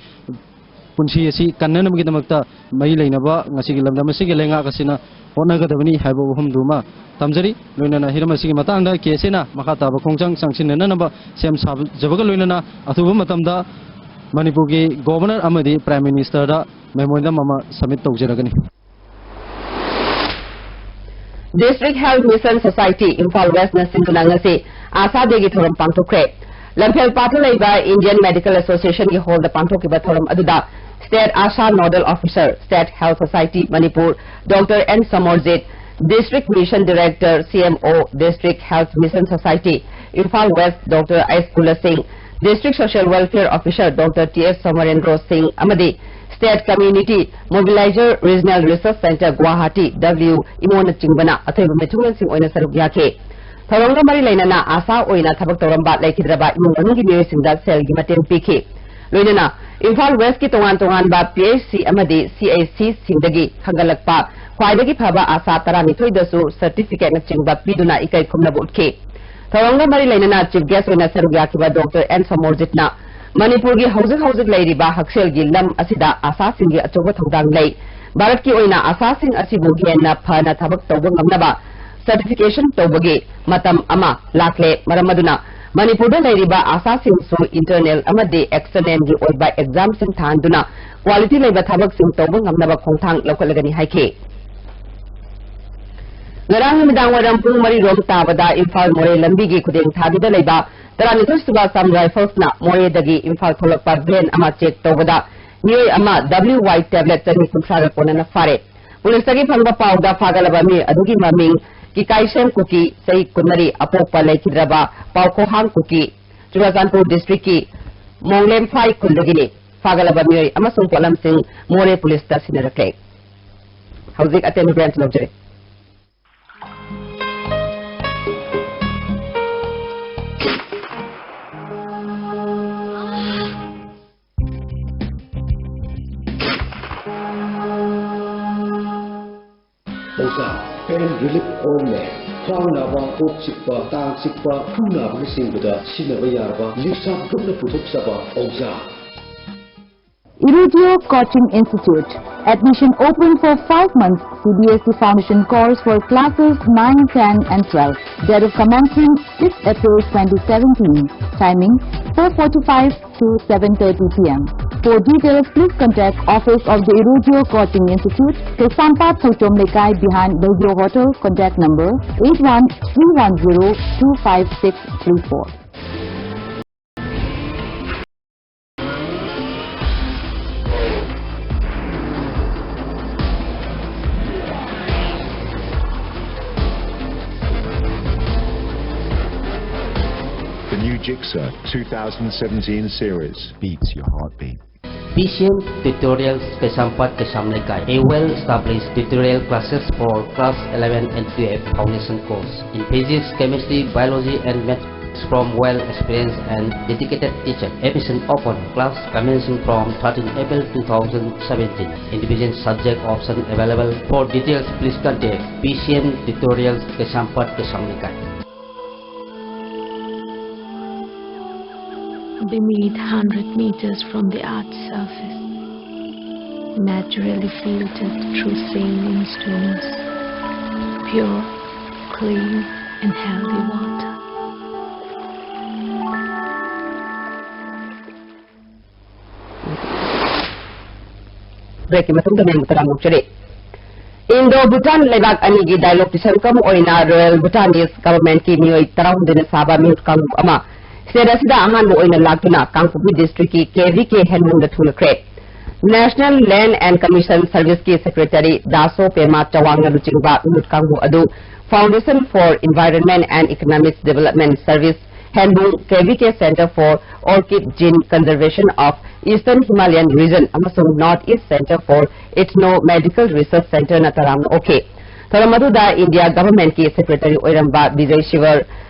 ꯄꯨꯟꯁꯤ ꯑꯁꯤ ꯀꯟꯅꯅꯕꯒꯤꯗꯃꯛꯇ ꯃꯔꯤ ꯂꯩꯅꯕ ꯉꯁꯤꯒꯤ ꯂꯝꯗꯝ ꯑꯁꯤꯒꯤ ꯂꯩꯉꯥꯛ ꯑꯁꯤꯅ ꯍꯣꯠꯅꯒꯗꯕꯅꯤ ꯍꯥꯏꯕ ꯋꯥꯐꯝꯗꯨꯃ ꯊꯝꯖꯔꯤ꯫ ꯂꯣꯏꯅꯅ ꯍꯤꯔꯝ ꯑꯁꯤꯒꯤ ꯃꯇꯥꯡꯗ K S A ꯅ ꯃꯈꯥ ꯇꯥꯕ ꯈꯣꯡꯖꯪ ꯆꯪꯁꯤꯟꯅꯅꯕ ꯁꯦꯝ ꯁꯥꯖꯕꯒ ꯂꯣꯏꯅꯅ ꯑꯊꯨꯕ ꯃꯇꯝꯗ ꯃꯅꯤꯄꯨꯔꯒꯤ Governor ꯑꯃꯗꯤ Prime Minister ꯗ memorandum ꯑꯃ submit ꯇꯧꯖꯔꯒꯅꯤ꯫ District Health Mission Society Imphal West ꯅ ꯁꯤꯟꯗꯨꯅ ꯉꯁꯤ ASHA Day ꯒꯤ ꯊꯧꯔꯝ ꯄꯥꯡꯊꯣꯛꯈ꯭ꯔꯦ꯫ ꯂꯝꯐꯦꯜ ꯄꯥꯠꯇ ꯂꯩꯕ Indian Medical Association ꯒꯤ hall ꯗ ꯄꯥꯡꯊꯣꯛꯈꯤꯕ ꯊꯧꯔꯝ ꯑꯗꯨꯗ State ASHA Nodal Officer, State Health Society Manipur Doctor N ꯁꯃꯣꯔꯖꯤꯠ, District Mission Director, C M O, District Health Mission Society Imphal West Doctor S ꯀꯨꯂꯁꯤꯡ, District Social Welfare Officer Doctor T S ꯁꯣꯃꯔꯦꯟꯗ꯭ꯔꯣ ꯁꯤꯡ ꯑꯃꯗꯤ State Community Mobilizer Regional Resource Centre Guwahati W ꯏꯃꯣꯅꯆꯤꯡꯕꯅ ꯑꯊꯣꯏꯕ ꯃꯤꯊꯨꯡꯂꯦꯟꯁꯤꯡ ꯑꯣꯏꯅ ꯁꯔꯨꯛ ꯌꯥꯈꯤ꯫ ꯊꯧꯔꯝꯒ ꯃꯔꯤ ꯂꯩꯅꯅ ASHA ꯑꯣꯏꯅ ꯊꯕꯛ ꯇꯧꯔꯝꯕ ꯂꯩꯈꯤꯗ꯭ꯔꯕ ꯏꯃꯨꯡ ꯃꯅꯨꯡꯒꯤ ꯃꯤꯑꯣꯏꯁꯤꯡꯗ ꯁꯦꯜꯒꯤ ꯃꯇꯦꯡ ꯄꯤꯈꯤ꯫ ꯂꯣꯏꯅꯅ ꯏꯝꯐꯥꯜ West ꯀꯤ ꯇꯣꯉꯥꯟ ꯇꯣꯉꯥꯟꯕ P H C ꯑꯃꯗꯤ C H C ꯁꯤꯡꯗꯒꯤ ꯈꯟꯒꯠꯂꯛꯄ ꯈ꯭ꯋꯥꯏꯗꯒꯤ ꯐꯕ ASHA ꯇꯔꯥꯅꯤꯊꯣꯏꯗꯁꯨ certificate ꯅꯆꯤꯡꯕ ꯄꯤꯗꯨꯅ ꯏꯀꯥꯏ ꯈꯨꯝꯅꯕ ꯎꯠꯈꯤ꯫ ꯊꯧꯔꯝꯒ ꯃꯔꯤ ꯂꯩꯅꯅ Chief Guest ꯑꯣꯏꯅ ꯁꯔꯨꯛ ꯌꯥꯈꯤꯕ Doctor N ꯁꯃꯣꯔꯖꯤꯠꯅ ꯃꯅꯤꯄꯨꯔꯒꯤ ꯍꯧꯖꯤꯛ ꯍꯧꯖꯤꯛ ꯂꯩꯔꯤꯕ ꯍꯛꯁꯦꯜꯒꯤ ꯂꯝ ꯑꯁꯤꯗ ꯑꯥꯁꯥꯁꯤꯡꯒꯤ ꯑꯆꯧꯕ ꯊꯧꯗꯥꯡ ꯂꯩ꯫ ꯚꯥꯔꯠꯀꯤ ꯑꯣꯏꯅ ꯑꯥꯁꯥꯁꯤꯡ ꯑꯁꯤꯕꯨ ꯍꯦꯟꯅ ꯐꯅ ꯊꯕꯛ ꯇꯧꯕ ꯉꯝꯅꯕ certification ꯇꯧꯕꯒꯤ ꯃꯇꯝ ꯑꯃ ꯂꯥꯛꯂꯦ꯫ ꯃꯔꯝ ꯑꯗꯨꯅ ꯃꯅꯤꯄꯨꯔꯗ ꯂꯩꯔꯤꯕ ꯑꯥꯁꯥꯁꯤꯡꯁꯨ internal ꯑꯃꯗꯤ externalꯒꯤ ꯑꯣꯏꯕ examꯁꯤꯡ ꯊꯥꯍꯟꯗꯨꯅ quality ꯂꯩꯕ ꯊꯕꯛꯁꯤꯡ ꯇꯧꯕ ꯉꯝꯅꯕ ꯈꯣꯡꯊꯥꯡ ꯂꯧꯈꯠꯂꯒꯅꯤ ꯍꯥꯏꯈꯤ꯫ ꯉꯔꯥꯡ ꯅꯨꯃꯤꯗꯥꯡ ꯋꯥꯏꯔꯝ ꯄꯨꯡ ꯃꯔꯤ ꯔꯣꯝ ꯇꯥꯕꯗ ꯏꯝꯐꯥꯜ ꯃꯣꯔꯦ ꯂꯝꯕꯤꯒꯤ ꯈꯨꯗꯦꯡ ꯊꯥꯗꯨꯗ ꯂꯩꯕ ꯇꯔꯥꯅꯤꯊꯣꯏ ꯁꯨꯕ Assam Riflesꯅ ꯃꯣꯔꯦꯗꯒꯤ ꯏꯝꯐꯥꯜ ꯊꯣꯛꯂꯛꯄ van ꯑꯃ check ꯇꯧꯕꯗ ꯃꯤꯑꯣꯏ ꯑꯃ W Y tablet ꯆꯅꯤ ꯀꯨꯟꯊ꯭ꯔꯥꯒ ꯀꯣꯟꯅꯅ ꯐꯥꯔꯦ꯫ ꯄꯨꯂꯤꯁꯇꯒꯤ ꯐꯪꯕ ꯄꯥꯎꯗ ꯐꯥꯒꯠꯂꯕ ꯃꯤꯑꯣꯏ ꯑꯗꯨꯒꯤ ꯃꯃꯤꯡ ꯀꯤꯀꯥꯏꯁꯦꯝ ꯀꯨꯀꯤ, ꯆꯍꯤ ꯀꯨꯟꯃꯔꯤ, ꯑꯄꯣꯛꯄ ꯂꯩꯈꯤꯗ꯭ꯔꯕ ꯄꯥꯎꯈꯣꯍꯥꯡ ꯀꯨꯀꯤ, ꯆꯨꯔꯥꯆꯥꯟꯄꯨꯔ districtꯀꯤ ꯃꯣꯡꯂꯦꯝꯐꯥꯏ ꯈꯨꯜꯗꯒꯤꯅꯤ꯫ ꯐꯥꯒꯠꯂꯕ ꯃꯤꯑꯣꯏ ꯑꯃꯁꯨꯡ ꯄꯣꯠꯂꯝꯁꯤꯡ ꯃꯣꯔꯦ ꯄꯨꯂꯤꯁꯇ ꯁꯤꯟꯅꯔꯛꯂꯦ꯫ ꯍꯧꯖꯤꯛ ꯑꯇꯦꯟꯕ ꯕ꯭ꯔꯦꯟ ꯂꯧꯖꯔꯤ꯫ ꯑꯣꯖꯥ, pain relief ointment, ꯈ꯭ꯋꯥꯡ ꯅꯥꯕ, ꯀꯣꯛ ꯆꯤꯛꯄ, ꯇꯥꯡ ꯆꯤꯛꯄ, ꯈꯨ ꯅꯥꯕꯅꯆꯤꯡꯕꯗ ꯁꯤꯖꯤꯟꯅꯕ ꯌꯥꯔꯕ ꯂꯤꯞꯁꯥꯞ ꯒ꯭ꯔꯨꯞꯅ ꯄꯨꯊꯣꯛꯆꯕ ꯑꯣꯖꯥ꯫ Irugio Coaching Institute. Admission open for five months. C B S E Foundation course for classes nine, ten and twelve. Date of commencement sixth April twenty seventeen. Timing four forty-five to seven thirty P M. For details, please contact Office of the Irugio Coaching Institute, Kaisampat Thokchom Lekai behind Belgio Hotel. Contact number eight one three one zero two five six three four. The new Gixxer two thousand seventeen series beats your heartbeat. P C M Tutorials Kaisampat Kaisamlekai, a well-established tutorial classes for class eleven and twelve foundation course in physics, chemistry, biology and maths from well-experienced and dedicated teacher. Admission open. Class commencing from thirteen April two thousand seventeen. Individual subject option available. For details, please contact P C M Tutorials Kaisampat Kaisamlekai. Beneath, hundred meters from the earth's surface, naturally filtered through saline stones, pure, clean, and healthy water. Break ꯀꯤ ꯃꯇꯨꯡꯗ ꯃꯌꯥꯝꯕꯨ ꯇꯔꯥꯃꯨꯛ ꯆꯔꯦ꯫ Indo Bhutan ꯂꯩꯕꯥꯛ ꯑꯅꯤꯒꯤ dialogue ꯇꯤꯁꯟ ꯀꯝ ꯑꯣꯏꯅ Royal Bhutanese Government ꯀꯤ ꯃꯤꯑꯣꯏ ꯇꯔꯥꯍꯨꯝꯗꯣꯏꯅ ꯁꯥꯕ ꯃꯤꯍꯨꯠ ꯀꯥꯡꯕꯨ ꯑꯃ state ꯑꯁꯤꯗ ꯑꯍꯥꯟꯕ ꯑꯣꯏꯅ ꯂꯥꯛꯇꯨꯅ ꯀꯥꯡꯄꯣꯛꯄꯤ district ꯀꯤ K V K ꯍꯦꯟꯕꯨꯡꯗ ꯊꯨꯡꯂꯈ꯭ꯔꯦ꯫ National Land and Commission Service ꯀꯤ Secretary ꯗꯥꯁꯣ ꯄꯦꯃꯥ ꯆꯋꯥꯡꯅ ꯂꯨꯆꯤꯡꯕ ꯃꯤꯍꯨꯠ ꯀꯥꯡꯕꯨ ꯑꯗꯨ Foundation for Environment and Economics Development Service, ꯍꯦꯟꯕꯨꯡ, K V K Center for Orchid Gene Conservation of Eastern Himalayan Region ꯑꯃꯁꯨꯡ North East Center for Ethno-Medical Research Center ꯅ ꯇꯔꯥꯝꯅ ꯑꯣꯛꯈꯤ꯫ ꯊꯧꯔꯝ ꯑꯗꯨꯗ India Government ꯀꯤ Secretary ꯑꯣꯏꯔꯝꯕ ꯕꯤꯖꯩ ꯁꯤꯚꯔ,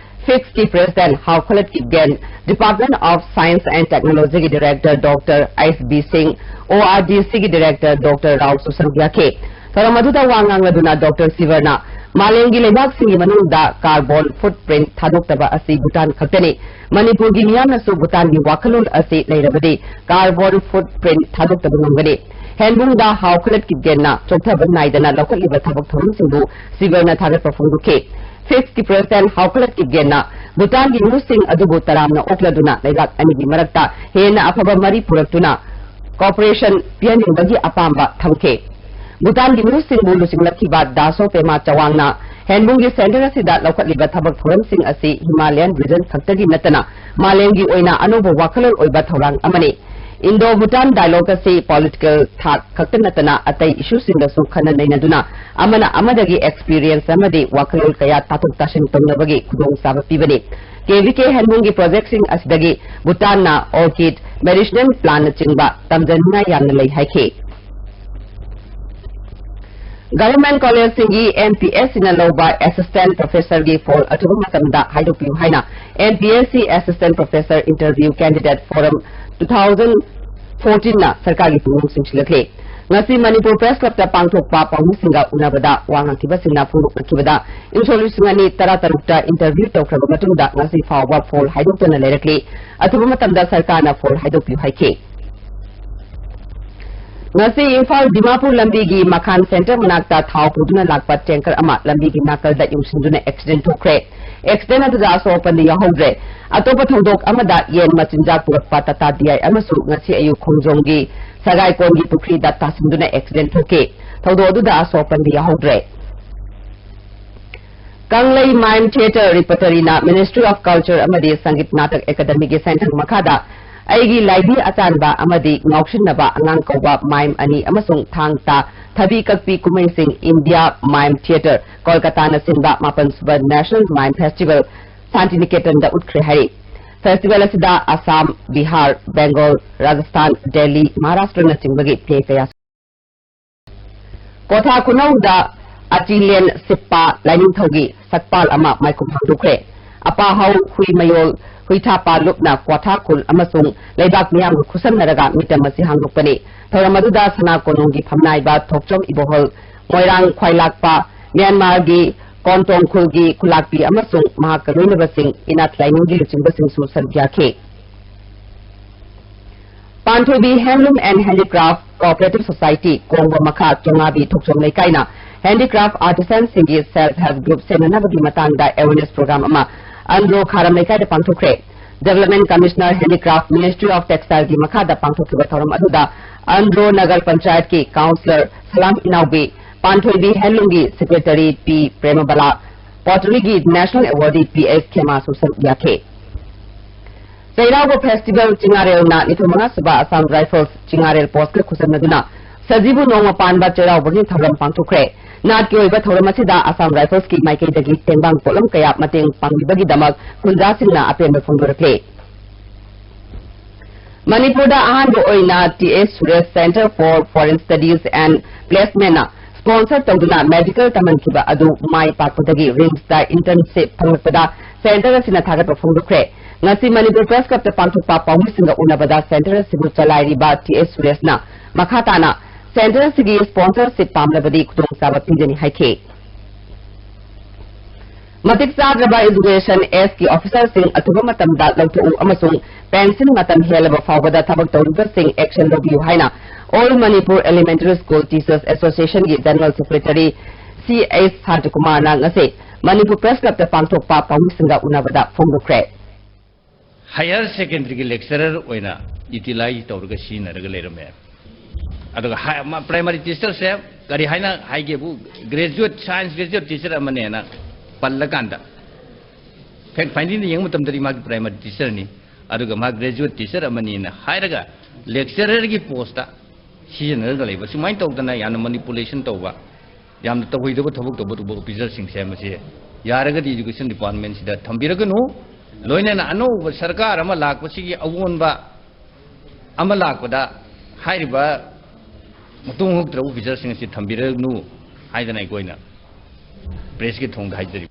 ꯐꯤꯛꯁ ꯀꯤ President ꯍꯥꯎꯈꯂꯠ Kipgen, Department of Science and Technology ꯒꯤ Director Doctor ꯑꯦꯁ B ꯁꯤꯡ, O R D C ꯒꯤ Director Doctor ꯔꯥꯎ ꯁꯨꯁꯟ ꯌꯥꯈꯤ꯫ ꯊꯧꯔꯝ ꯑꯗꯨꯗ ꯋꯥ ꯉꯥꯡꯂꯗꯨꯅ Doctor ꯁꯤꯚꯔꯅ ꯃꯥꯂꯦꯝꯒꯤ ꯂꯩꯕꯥꯛꯁꯤꯡꯒꯤ ꯃꯅꯨꯡꯗ carbon footprint ꯊꯥꯗꯣꯛꯇꯕ ꯑꯁꯤ ꯚꯨꯇꯥꯟ ꯈꯛꯇꯅꯤ꯫ ꯃꯅꯤꯄꯨꯔꯒꯤ ꯃꯤꯌꯥꯝꯅꯁꯨ ꯚꯨꯇꯥꯟꯒꯤ ꯋꯥꯈꯜꯂꯣꯟ ꯑꯁꯤ ꯂꯩꯔꯕꯗꯤ carbon footprint ꯊꯥꯗꯣꯛꯇꯕ ꯉꯝꯒꯅꯤ꯫ ꯍꯦꯟꯕꯨꯡꯗ ꯍꯥꯎꯈꯂꯠ ꯀꯤꯞꯒꯦꯟꯅ ꯆꯣꯛꯊꯕ ꯅꯥꯏꯗꯅ ꯂꯧꯈꯠꯂꯤꯕ ꯊꯕꯛ ꯊꯧꯔꯝꯁꯤꯡꯕꯨ ꯁꯤꯚꯔꯅ ꯊꯥꯒꯠꯄ ꯐꯣꯡꯗꯣꯛꯈꯤ꯫ ꯐꯤꯛꯁꯀꯤ President ꯍꯥꯎꯈꯂꯠ ꯀꯤꯞꯒꯦꯟꯅ ꯚꯨꯇꯥꯟꯒꯤ ꯃꯤꯍꯨꯠꯁꯤꯡ ꯑꯗꯨꯕꯨ ꯇꯔꯥꯝꯅ ꯑꯣꯛꯂꯗꯨꯅ ꯂꯩꯕꯥꯛ ꯑꯅꯤꯒꯤ ꯃꯔꯛꯇ ꯍꯦꯟꯅ ꯑꯐꯕ ꯃꯔꯤ ꯄꯨꯔꯛꯇꯨꯅ cooperation ꯄꯤꯍꯟꯅꯤꯡꯕꯒꯤ ꯑꯄꯥꯝꯕ ꯊꯝꯈꯤ꯫ ꯚꯨꯇꯥꯟꯒꯤ ꯃꯤꯍꯨꯠꯁꯤꯡꯕꯨ ꯂꯨꯆꯤꯡꯂꯛꯈꯤꯕ ꯗꯥꯁꯣ ꯄꯦꯃꯥ ꯆꯋꯥꯡꯅ ꯍꯦꯟꯕꯨꯡꯒꯤ center ꯑꯁꯤꯗ ꯂꯧꯈꯠꯂꯤꯕ ꯊꯕꯛ ꯊꯧꯔꯝꯁꯤꯡ ꯑꯁꯤ Himalayan region ꯈꯛꯇꯒꯤ ꯅꯠꯇꯅ ꯃꯥꯂꯦꯝꯒꯤ ꯑꯣꯏꯅ ꯑꯅꯧꯕ ꯋꯥꯈꯜꯂꯣꯟ ꯑꯣꯏꯕ ꯊꯧꯔꯥꯡ ꯑꯃꯅꯤ꯫ Indo Bhutan dialogue ꯑꯁꯤ political ꯊꯥꯛ ꯈꯛꯇ ꯅꯠꯇꯅ ꯑꯇꯩ issue ꯁꯤꯡꯗꯁꯨ ꯈꯟꯅ ꯅꯩꯅꯗꯨꯅ ꯑꯃꯅ ꯑꯃꯗꯒꯤ experience ꯑꯃꯗꯤ ꯋꯥꯈꯜꯂꯣꯟ ꯀꯌꯥ ꯇꯥꯊꯣꯛ ꯇꯥꯁꯤꯟ ꯇꯧꯅꯕꯒꯤ ꯈꯨꯗꯣꯡꯆꯥꯕ ꯄꯤꯕꯅꯤ꯫ K V K ꯍꯦꯟꯕꯨꯡꯒꯤ project ꯁꯤꯡ ꯑꯁꯤꯗꯒꯤ ꯚꯨꯇꯥꯟꯅ orchid, medicinal plant ꯅꯆꯤꯡꯕ ꯇꯝꯖꯅꯤꯡꯉꯥꯏ ꯌꯥꯝꯅ ꯂꯩ ꯍꯥꯏꯈꯤ꯫ Government college ꯁꯤꯡꯒꯤ M P S C ꯅ ꯂꯧꯕ assistant professor ꯒꯤ post ꯑꯊꯨꯕ ꯃꯇꯝꯗ ꯍꯥꯏꯗꯣꯛꯄꯤꯌꯨ ꯍꯥꯏꯅ M P S C assistant professor interview candidate forum two thousand fourteen ꯅ ꯁꯔꯀꯥꯔꯒꯤ ꯄꯨꯛꯅꯤꯡ ꯆꯤꯡꯁꯤꯜꯂꯛꯂꯤ꯫ ꯉꯁꯤ ꯃꯅꯤꯄꯨꯔ ꯄ꯭ꯔꯦꯁ ꯀ꯭ꯂꯕꯇ ꯄꯥꯡꯊꯣꯛꯄ ꯄꯥꯎꯃꯤꯁꯤꯡꯒ ꯎꯅꯕꯗ ꯋꯥ ꯉꯥꯡꯈꯤꯕꯁꯤꯡꯅ ꯐꯣꯡꯗꯣꯛꯅꯈꯤꯕꯗ, ꯏꯪꯁꯣꯛ ꯂꯤꯁꯤꯡ ꯑꯅꯤ ꯇꯔꯥꯇꯔꯨꯛꯇ ꯏꯟꯇꯔꯚ꯭ꯌꯨ ꯇꯧꯈ꯭ꯔꯕ ꯃꯇꯨꯡꯗ ꯉꯁꯤ ꯐꯥꯎꯕ ꯐꯣꯜ ꯍꯥꯏꯗꯣꯛꯇꯅ ꯂꯩꯔꯛꯂꯤ꯫ ꯑꯊꯨꯕ ꯃꯇꯝꯗ ꯁꯔꯀꯥꯔꯅ ꯐꯣꯜ ꯍꯥꯏꯗꯣꯛꯄꯤꯌꯨ ꯍꯥꯏꯈꯤ꯫ ꯉꯁꯤ ꯏꯝꯐꯥꯜ ꯗꯤꯃꯥꯄꯨꯔ ꯂꯝꯕꯤꯒꯤ ꯃꯈꯥꯟ ꯁꯦꯟꯇꯔ ꯃꯅꯥꯛꯇ ꯊꯥꯎ ꯄꯨꯗꯨꯅ ꯂꯥꯛꯄ ꯇꯦꯡꯀꯔ ꯑꯃ ꯂꯝꯕꯤꯒꯤ ꯅꯥꯀꯜꯗ ꯌꯨꯡꯁꯤꯟꯗꯨꯅ ꯑꯦꯛꯁꯤꯗꯦꯟ ꯊꯣꯛꯈ꯭ꯔꯦ꯫ ꯑꯦꯛꯁꯤꯗꯦꯟ ꯑꯗꯨꯗ ꯑꯁꯣꯛ ꯑꯄꯟꯗꯤ ꯌꯥꯎꯍꯧꯗ꯭ꯔꯦ꯫ ꯑꯇꯣꯞꯄ ꯊꯧꯗꯣꯛ ꯑꯃꯗ ꯌꯦꯟ ꯃꯆꯤꯟꯖꯥꯛ ꯄꯨꯔꯛꯄ ꯇꯥꯇꯥ ꯗꯤ ꯑꯥꯏ ꯑꯃꯁꯨ ꯉꯁꯤ ꯑꯌꯨꯛ ꯈꯣꯡꯖꯣꯝꯒꯤ ꯁꯒꯥꯏꯀꯣꯟꯒꯤ ꯄꯨꯈ꯭ꯔꯤꯗ ꯇꯥꯁꯤꯟꯗꯨꯅ ꯑꯦꯛꯁꯤꯗꯦꯟ ꯊꯣꯛꯈꯤ꯫ ꯊꯧꯗꯣꯛ ꯑꯗꯨꯗ ꯑꯁꯣꯛ ꯑꯄꯟꯗꯤ ꯌꯥꯎꯍꯧꯗ꯭ꯔꯦ꯫ ꯀꯪꯂꯩ ꯃꯥꯏꯝ ꯊꯤꯌꯦꯇꯔ ꯔꯤꯄꯔꯇꯔꯤꯅ ꯃꯤꯅꯤꯁꯇ꯭ꯔꯤ ꯑꯣꯐ ꯀꯜꯆꯔ ꯑꯃꯗꯤ ꯁꯪꯒꯤꯠ ꯅꯥꯇꯛ ꯑꯦꯀꯥꯗꯃꯤꯒꯤ ꯁꯦꯟꯊꯪ ꯃꯈꯥꯗ ꯑꯩꯒꯤ ꯂꯥꯏꯙꯤ ꯑꯆꯥꯟꯕ ꯑꯃꯗꯤ ꯉꯥꯎꯁꯤꯟꯅꯕ ꯑꯉꯥꯡ ꯀꯧꯕ ꯃꯥꯏꯝ ꯑꯅꯤ ꯑꯃꯁꯨꯡ ꯊꯥꯡ ꯇꯥ ꯊꯕꯤ ꯀꯛꯄꯤ ꯀꯨꯝꯍꯩꯁꯤꯡ ꯏꯟꯗꯤꯌꯥ ꯃꯥꯏꯝ ꯊꯤꯌꯦꯇꯔ ꯀꯣꯜꯀꯇꯥꯅ ꯁꯤꯟꯕ ꯃꯥꯄꯟ ꯁꯨꯕ ꯅꯦꯁꯅꯦꯜ ꯃꯥꯏꯝ ꯐꯦꯁꯇꯤꯚꯦꯜ ꯁꯥꯟꯇꯤꯅꯤꯀꯦꯇꯟꯗ ꯎꯠꯈ꯭ꯔꯦ ꯍꯥꯏꯔꯤ꯫ ꯐꯦꯁꯇꯤꯚꯦꯜ ꯑꯁꯤꯗ ꯑꯁꯥꯝ, ꯕꯤꯍꯥꯔ, ꯕꯦꯡꯒꯣꯜ, ꯔꯥꯖꯁꯊꯥꯟ, ꯗꯦꯜꯂꯤ, ꯃꯍꯥꯔꯥꯁꯇ꯭ꯔꯅꯆꯤꯡꯕꯒꯤ ꯄ꯭ꯂꯦ ꯀꯌꯥ ꯀ꯭ꯋꯥꯊꯥ ꯈꯨꯅꯧꯗ ꯑꯆꯤꯂꯦꯟ ꯁꯤꯞꯄꯥ ꯂꯥꯏꯅꯤꯡꯊꯧꯒꯤ ꯁꯛꯄꯥꯜ ꯑꯃ ꯃꯥꯏꯈꯨꯝ ꯍꯥꯡꯗꯣꯛꯈ꯭ꯔꯦ꯫ ꯑꯄꯥꯍꯧ ꯍꯨꯏꯃꯌꯣꯜ ꯍꯨꯏꯊꯥꯄꯥ ꯂꯨꯞꯅ ꯀ꯭ꯋꯥꯊꯥ ꯈꯨꯜ ꯑꯃꯁꯨꯡ ꯂꯩꯕꯥꯛ ꯃꯤꯌꯥꯝꯒ ꯈꯨꯠꯁꯝꯅꯔꯒ ꯃꯤꯇꯝ ꯑꯁꯤ ꯍꯥꯡꯗꯣꯛꯄꯅꯤ꯫ ꯊꯧꯔꯝ ꯑꯗꯨꯗ ꯁꯅꯥ ꯀꯣꯅꯨꯡꯒꯤ ꯐꯝꯅꯥꯏꯕ ꯊꯣꯛꯆꯣꯝ ꯏꯕꯣꯍꯜ, ꯃꯣꯏꯔꯥꯡ ꯈ꯭ꯋꯥꯏꯂꯥꯛꯄ, ꯃ꯭ꯌꯥꯟꯃꯥꯔꯒꯤ ꯀꯣꯟꯇꯣꯡ ꯈꯨꯜꯒꯤ ꯈꯨꯂꯥꯛꯄꯤ ꯑꯃꯁꯨꯡ ꯃꯍꯥꯛꯀ ꯂꯣꯏꯅꯕꯁꯤꯡ ꯏꯅꯥꯠ ꯂꯥꯏꯅꯤꯡꯒꯤ ꯂꯨꯆꯤꯡꯕꯁꯤꯡꯁꯨ ꯁꯔꯨꯛ ꯌꯥꯈꯤ꯫ ꯄꯥꯟꯊꯣꯏꯕꯤ Handloom and Handicraft Cooperative Society, ꯀꯣꯡꯕ ꯃꯈꯥ ꯆꯣꯉꯥꯕꯤ ꯊꯣꯛꯆꯣꯝ ꯂꯩꯀꯥꯏꯅ handicraft artisanꯁꯤꯡꯒꯤ self help group ꯁꯦꯝꯅꯅꯕꯒꯤ ꯃꯇꯥꯡꯗ awareness program ꯑꯃ ꯑꯟꯗ꯭ꯔꯣ ꯈꯥꯔꯝ ꯂꯩꯀꯥꯏꯗ ꯄꯥꯡꯊꯣꯛꯈ꯭ꯔꯦ꯫ Development Commissioner Handicraft, Ministry of Textileꯒꯤ ꯃꯈꯥꯗ ꯄꯥꯡꯊꯣꯛꯈꯤꯕ ꯊꯧꯔꯝ ꯑꯗꯨꯗ ꯑꯟꯗ꯭ꯔꯣ ꯅꯒꯔ ꯄꯟꯆꯥꯌꯠꯀꯤ councillor ꯁꯂꯥꯝ ꯏꯅꯥꯎꯕꯤ, ꯄꯥꯟꯊꯣꯏꯕꯤ Handloomꯒꯤ secretary ꯄꯤ ꯄ꯭ꯔꯦꯃꯕꯂꯥ, potteryꯒꯤ national awardee ꯄꯤ ꯑꯦꯁ ꯈꯦꯃꯥꯁꯨ ꯁꯔꯨꯛ ꯌꯥꯈꯤ꯫ ꯆꯩꯔꯥꯎꯕ festival ꯆꯤꯉꯥꯔꯦꯜꯅ ꯅꯤꯐꯨ ꯃꯉꯥ ꯁꯨꯕ Assam Rifles ꯆꯤꯉꯥꯔꯦꯜ postꯀ ꯈꯨꯠꯁꯝꯅꯗꯨꯅ ꯁꯖꯤꯕꯨ ꯅꯣꯡꯃ ꯄꯥꯟꯕ ꯆꯩꯔꯥꯎꯕꯒꯤ ꯊꯧꯔꯝ ꯄꯥꯡꯊꯣꯛꯈ꯭ꯔꯦ꯫ ꯅꯥꯠꯀꯤ ꯑꯣꯏꯕ ꯊꯧꯔꯝ ꯑꯁꯤꯗ Assam Riflesꯀꯤ ꯃꯥꯏꯀꯩꯗꯒꯤ ꯇꯦꯡꯕꯥꯡ ꯄꯣꯠꯂꯝ ꯀꯌꯥ ꯃꯇꯦꯡ ꯄꯥꯡꯕꯤꯕꯒꯤꯗꯃꯛ ꯈꯨꯟꯖꯥꯁꯤꯡꯅ ꯑꯄꯦꯟꯕ ꯐꯣꯡꯗꯣꯔꯛꯂꯤ꯫ ꯃꯅꯤꯄꯨꯔꯗ ꯑꯍꯥꯟꯕ ꯑꯣꯏꯅ T S Suresh Centre for Foreign Studies and Placementꯅ sponsor ꯇꯧꯗꯨꯅ medical ꯇꯝꯍꯟꯈꯤꯕ ꯑꯗꯨ ꯃꯥꯏ ꯄꯥꯛꯄꯗꯒꯤ RIMSꯇ internship ꯐꯪꯂꯛꯄꯗ centre ꯑꯁꯤꯅ ꯊꯥꯒꯠꯄ ꯐꯣꯡꯗꯣꯛꯈ꯭ꯔꯦ꯫ ꯉꯁꯤ ꯃꯅꯤꯄꯨꯔ Press Clubꯇ ꯄꯥꯡꯊꯣꯛꯄ ꯄꯥꯎꯃꯤꯁꯤꯡꯒ ꯎꯅꯕꯗ centre ꯑꯁꯤꯕꯨ ꯆꯂꯥꯏꯔꯤꯕ ꯇꯤ ꯑꯦꯁ ꯁꯨꯔꯦꯁꯅ ꯃꯈꯥ ꯇꯥꯅ ꯁꯦꯟꯇꯔ ꯑꯁꯤꯒꯤ ꯁ꯭ꯄꯣꯟꯁꯔꯁꯤꯞ ꯄꯥꯝꯂꯕꯗꯤ ꯈꯨꯗꯣꯡꯆꯥꯕ ꯄꯤꯒꯅꯤ ꯍꯥꯏꯈꯤ꯫ ꯃꯇꯤꯛ ꯆꯥꯗ꯭ꯔꯕ ꯏꯖꯨꯀꯦꯁꯟ ꯑꯦꯖꯀꯤ ꯑꯣꯐꯤꯁꯥꯔꯁꯤꯡ ꯑꯊꯨꯕ ꯃꯇꯝꯗ ꯂꯧꯊꯣꯛꯎ ꯑꯃꯁꯨꯡ ꯄꯦꯟꯁꯤꯟ ꯃꯇꯝ ꯍꯦꯜꯂꯕ ꯐꯥꯎꯕꯗ ꯊꯕꯛ ꯇꯧꯔꯤꯕꯁꯤꯡ ꯑꯦꯛꯁꯟ ꯂꯧꯕꯤꯌꯨ ꯍꯥꯏꯅ All Manipur Elementary School Teachers Association ꯒꯤ ꯖꯦꯅꯔꯦꯜ ꯁꯦꯀ꯭ꯔꯦꯇꯔꯤ ꯁꯤ ꯑꯦꯁ ꯁꯥꯟꯇꯀꯨꯃꯥꯔꯅ ꯉꯁꯤ ꯃꯅꯤꯄꯨꯔ ꯄ꯭ꯔꯦꯁ ꯀ꯭ꯂꯕꯇ ꯄꯥꯡꯊꯣꯛꯄ ꯄꯥꯎꯃꯤꯁꯤꯡꯒ ꯎꯅꯕꯗ ꯐꯣꯡꯗꯣꯛꯈ꯭ꯔꯦ꯫ ꯍꯥꯌꯔ ꯁꯦꯀꯦꯟꯗꯔꯤꯒꯤ ꯂꯦꯛꯆꯔꯔ ꯑꯣꯏꯅ ꯌꯨꯇꯤꯂꯥꯏꯖ ꯇꯧꯔꯒ ꯁꯤꯖꯤꯟꯅꯔꯒ ꯂꯩꯔꯝꯃꯦ꯫ ꯑꯗꯨꯒ ꯄ꯭ꯔꯥꯏꯃꯥꯔꯤ ꯇꯤꯆꯔꯁꯦ ꯀꯔꯤ ꯍꯥꯏꯅ ꯍꯥꯏꯒꯦꯕꯨ, ꯒ꯭ꯔꯦꯖꯨꯑꯦꯠ, ꯁꯥꯏꯟꯁ ꯒ꯭ꯔꯦꯖꯨꯑꯦꯠ ꯇꯤꯆꯔ ꯑꯃꯅꯦꯅ ꯄꯜꯂꯀꯥꯟꯗ, ꯐꯦꯛ ꯐꯥꯏꯟꯗꯤꯡꯗ ꯌꯦꯡꯕ ꯃꯇꯝꯗꯗꯤ ꯃꯥꯒꯤ ꯄ꯭ꯔꯥꯏꯃꯥꯔꯤ ꯇꯤꯆꯔꯅꯤ꯫ ꯑꯗꯨꯒ ꯃꯥ ꯒ꯭ꯔꯦꯖꯨꯑꯦꯠ ꯇꯤꯆꯔ ꯑꯃꯅꯤꯅ ꯍꯥꯏꯔꯒ ꯂꯦꯛꯆꯔꯔꯒꯤ ꯄꯣꯁꯇ ꯁꯤꯖꯤꯟꯅꯔꯒ ꯂꯩꯕ, ꯁꯨꯃꯥꯏꯅ ꯇꯧꯗꯅ ꯌꯥꯝꯅ ꯃꯅꯤꯄꯨꯂꯦꯁꯟ ꯇꯧꯕ, ꯌꯥꯝꯅ ꯇꯧꯍꯩꯗꯕ ꯊꯕꯛ ꯇꯧꯕ ꯑꯗꯨꯒꯨꯝꯕ ꯑꯣꯐꯤꯁꯔꯁꯤꯡꯁꯦ ꯃꯁꯤ ꯌꯥꯔꯒꯗꯤ ꯏꯖꯨꯀꯦꯁꯟ ꯗꯤꯄꯥꯔꯠꯃꯦꯟꯁꯤꯗ ꯊꯝꯕꯤꯔꯒꯅꯨ꯫ ꯂꯣꯏꯅꯅ ꯑꯅꯧꯕ ꯁꯔꯀꯥꯔ ꯑꯃ ꯂꯥꯛꯄꯁꯤꯒꯤ ꯑꯑꯣꯟꯕ ꯑꯃ ꯂꯥꯛꯄꯗ ꯍꯥꯏꯔꯤꯕ ꯃꯇꯨꯡ ꯍꯧꯔꯛꯇ꯭ꯔꯕ ꯑꯣꯐꯤꯁꯔꯁꯤꯡ ꯑꯁꯤ ꯊꯝꯕꯤꯔꯒꯅꯨ ꯍꯥꯏꯗꯅ ꯑꯩꯈꯣꯏꯅ ꯄ꯭ꯔꯦꯁꯀꯤ ꯊꯣꯡꯗ ꯍꯥꯏꯖꯔꯤ꯫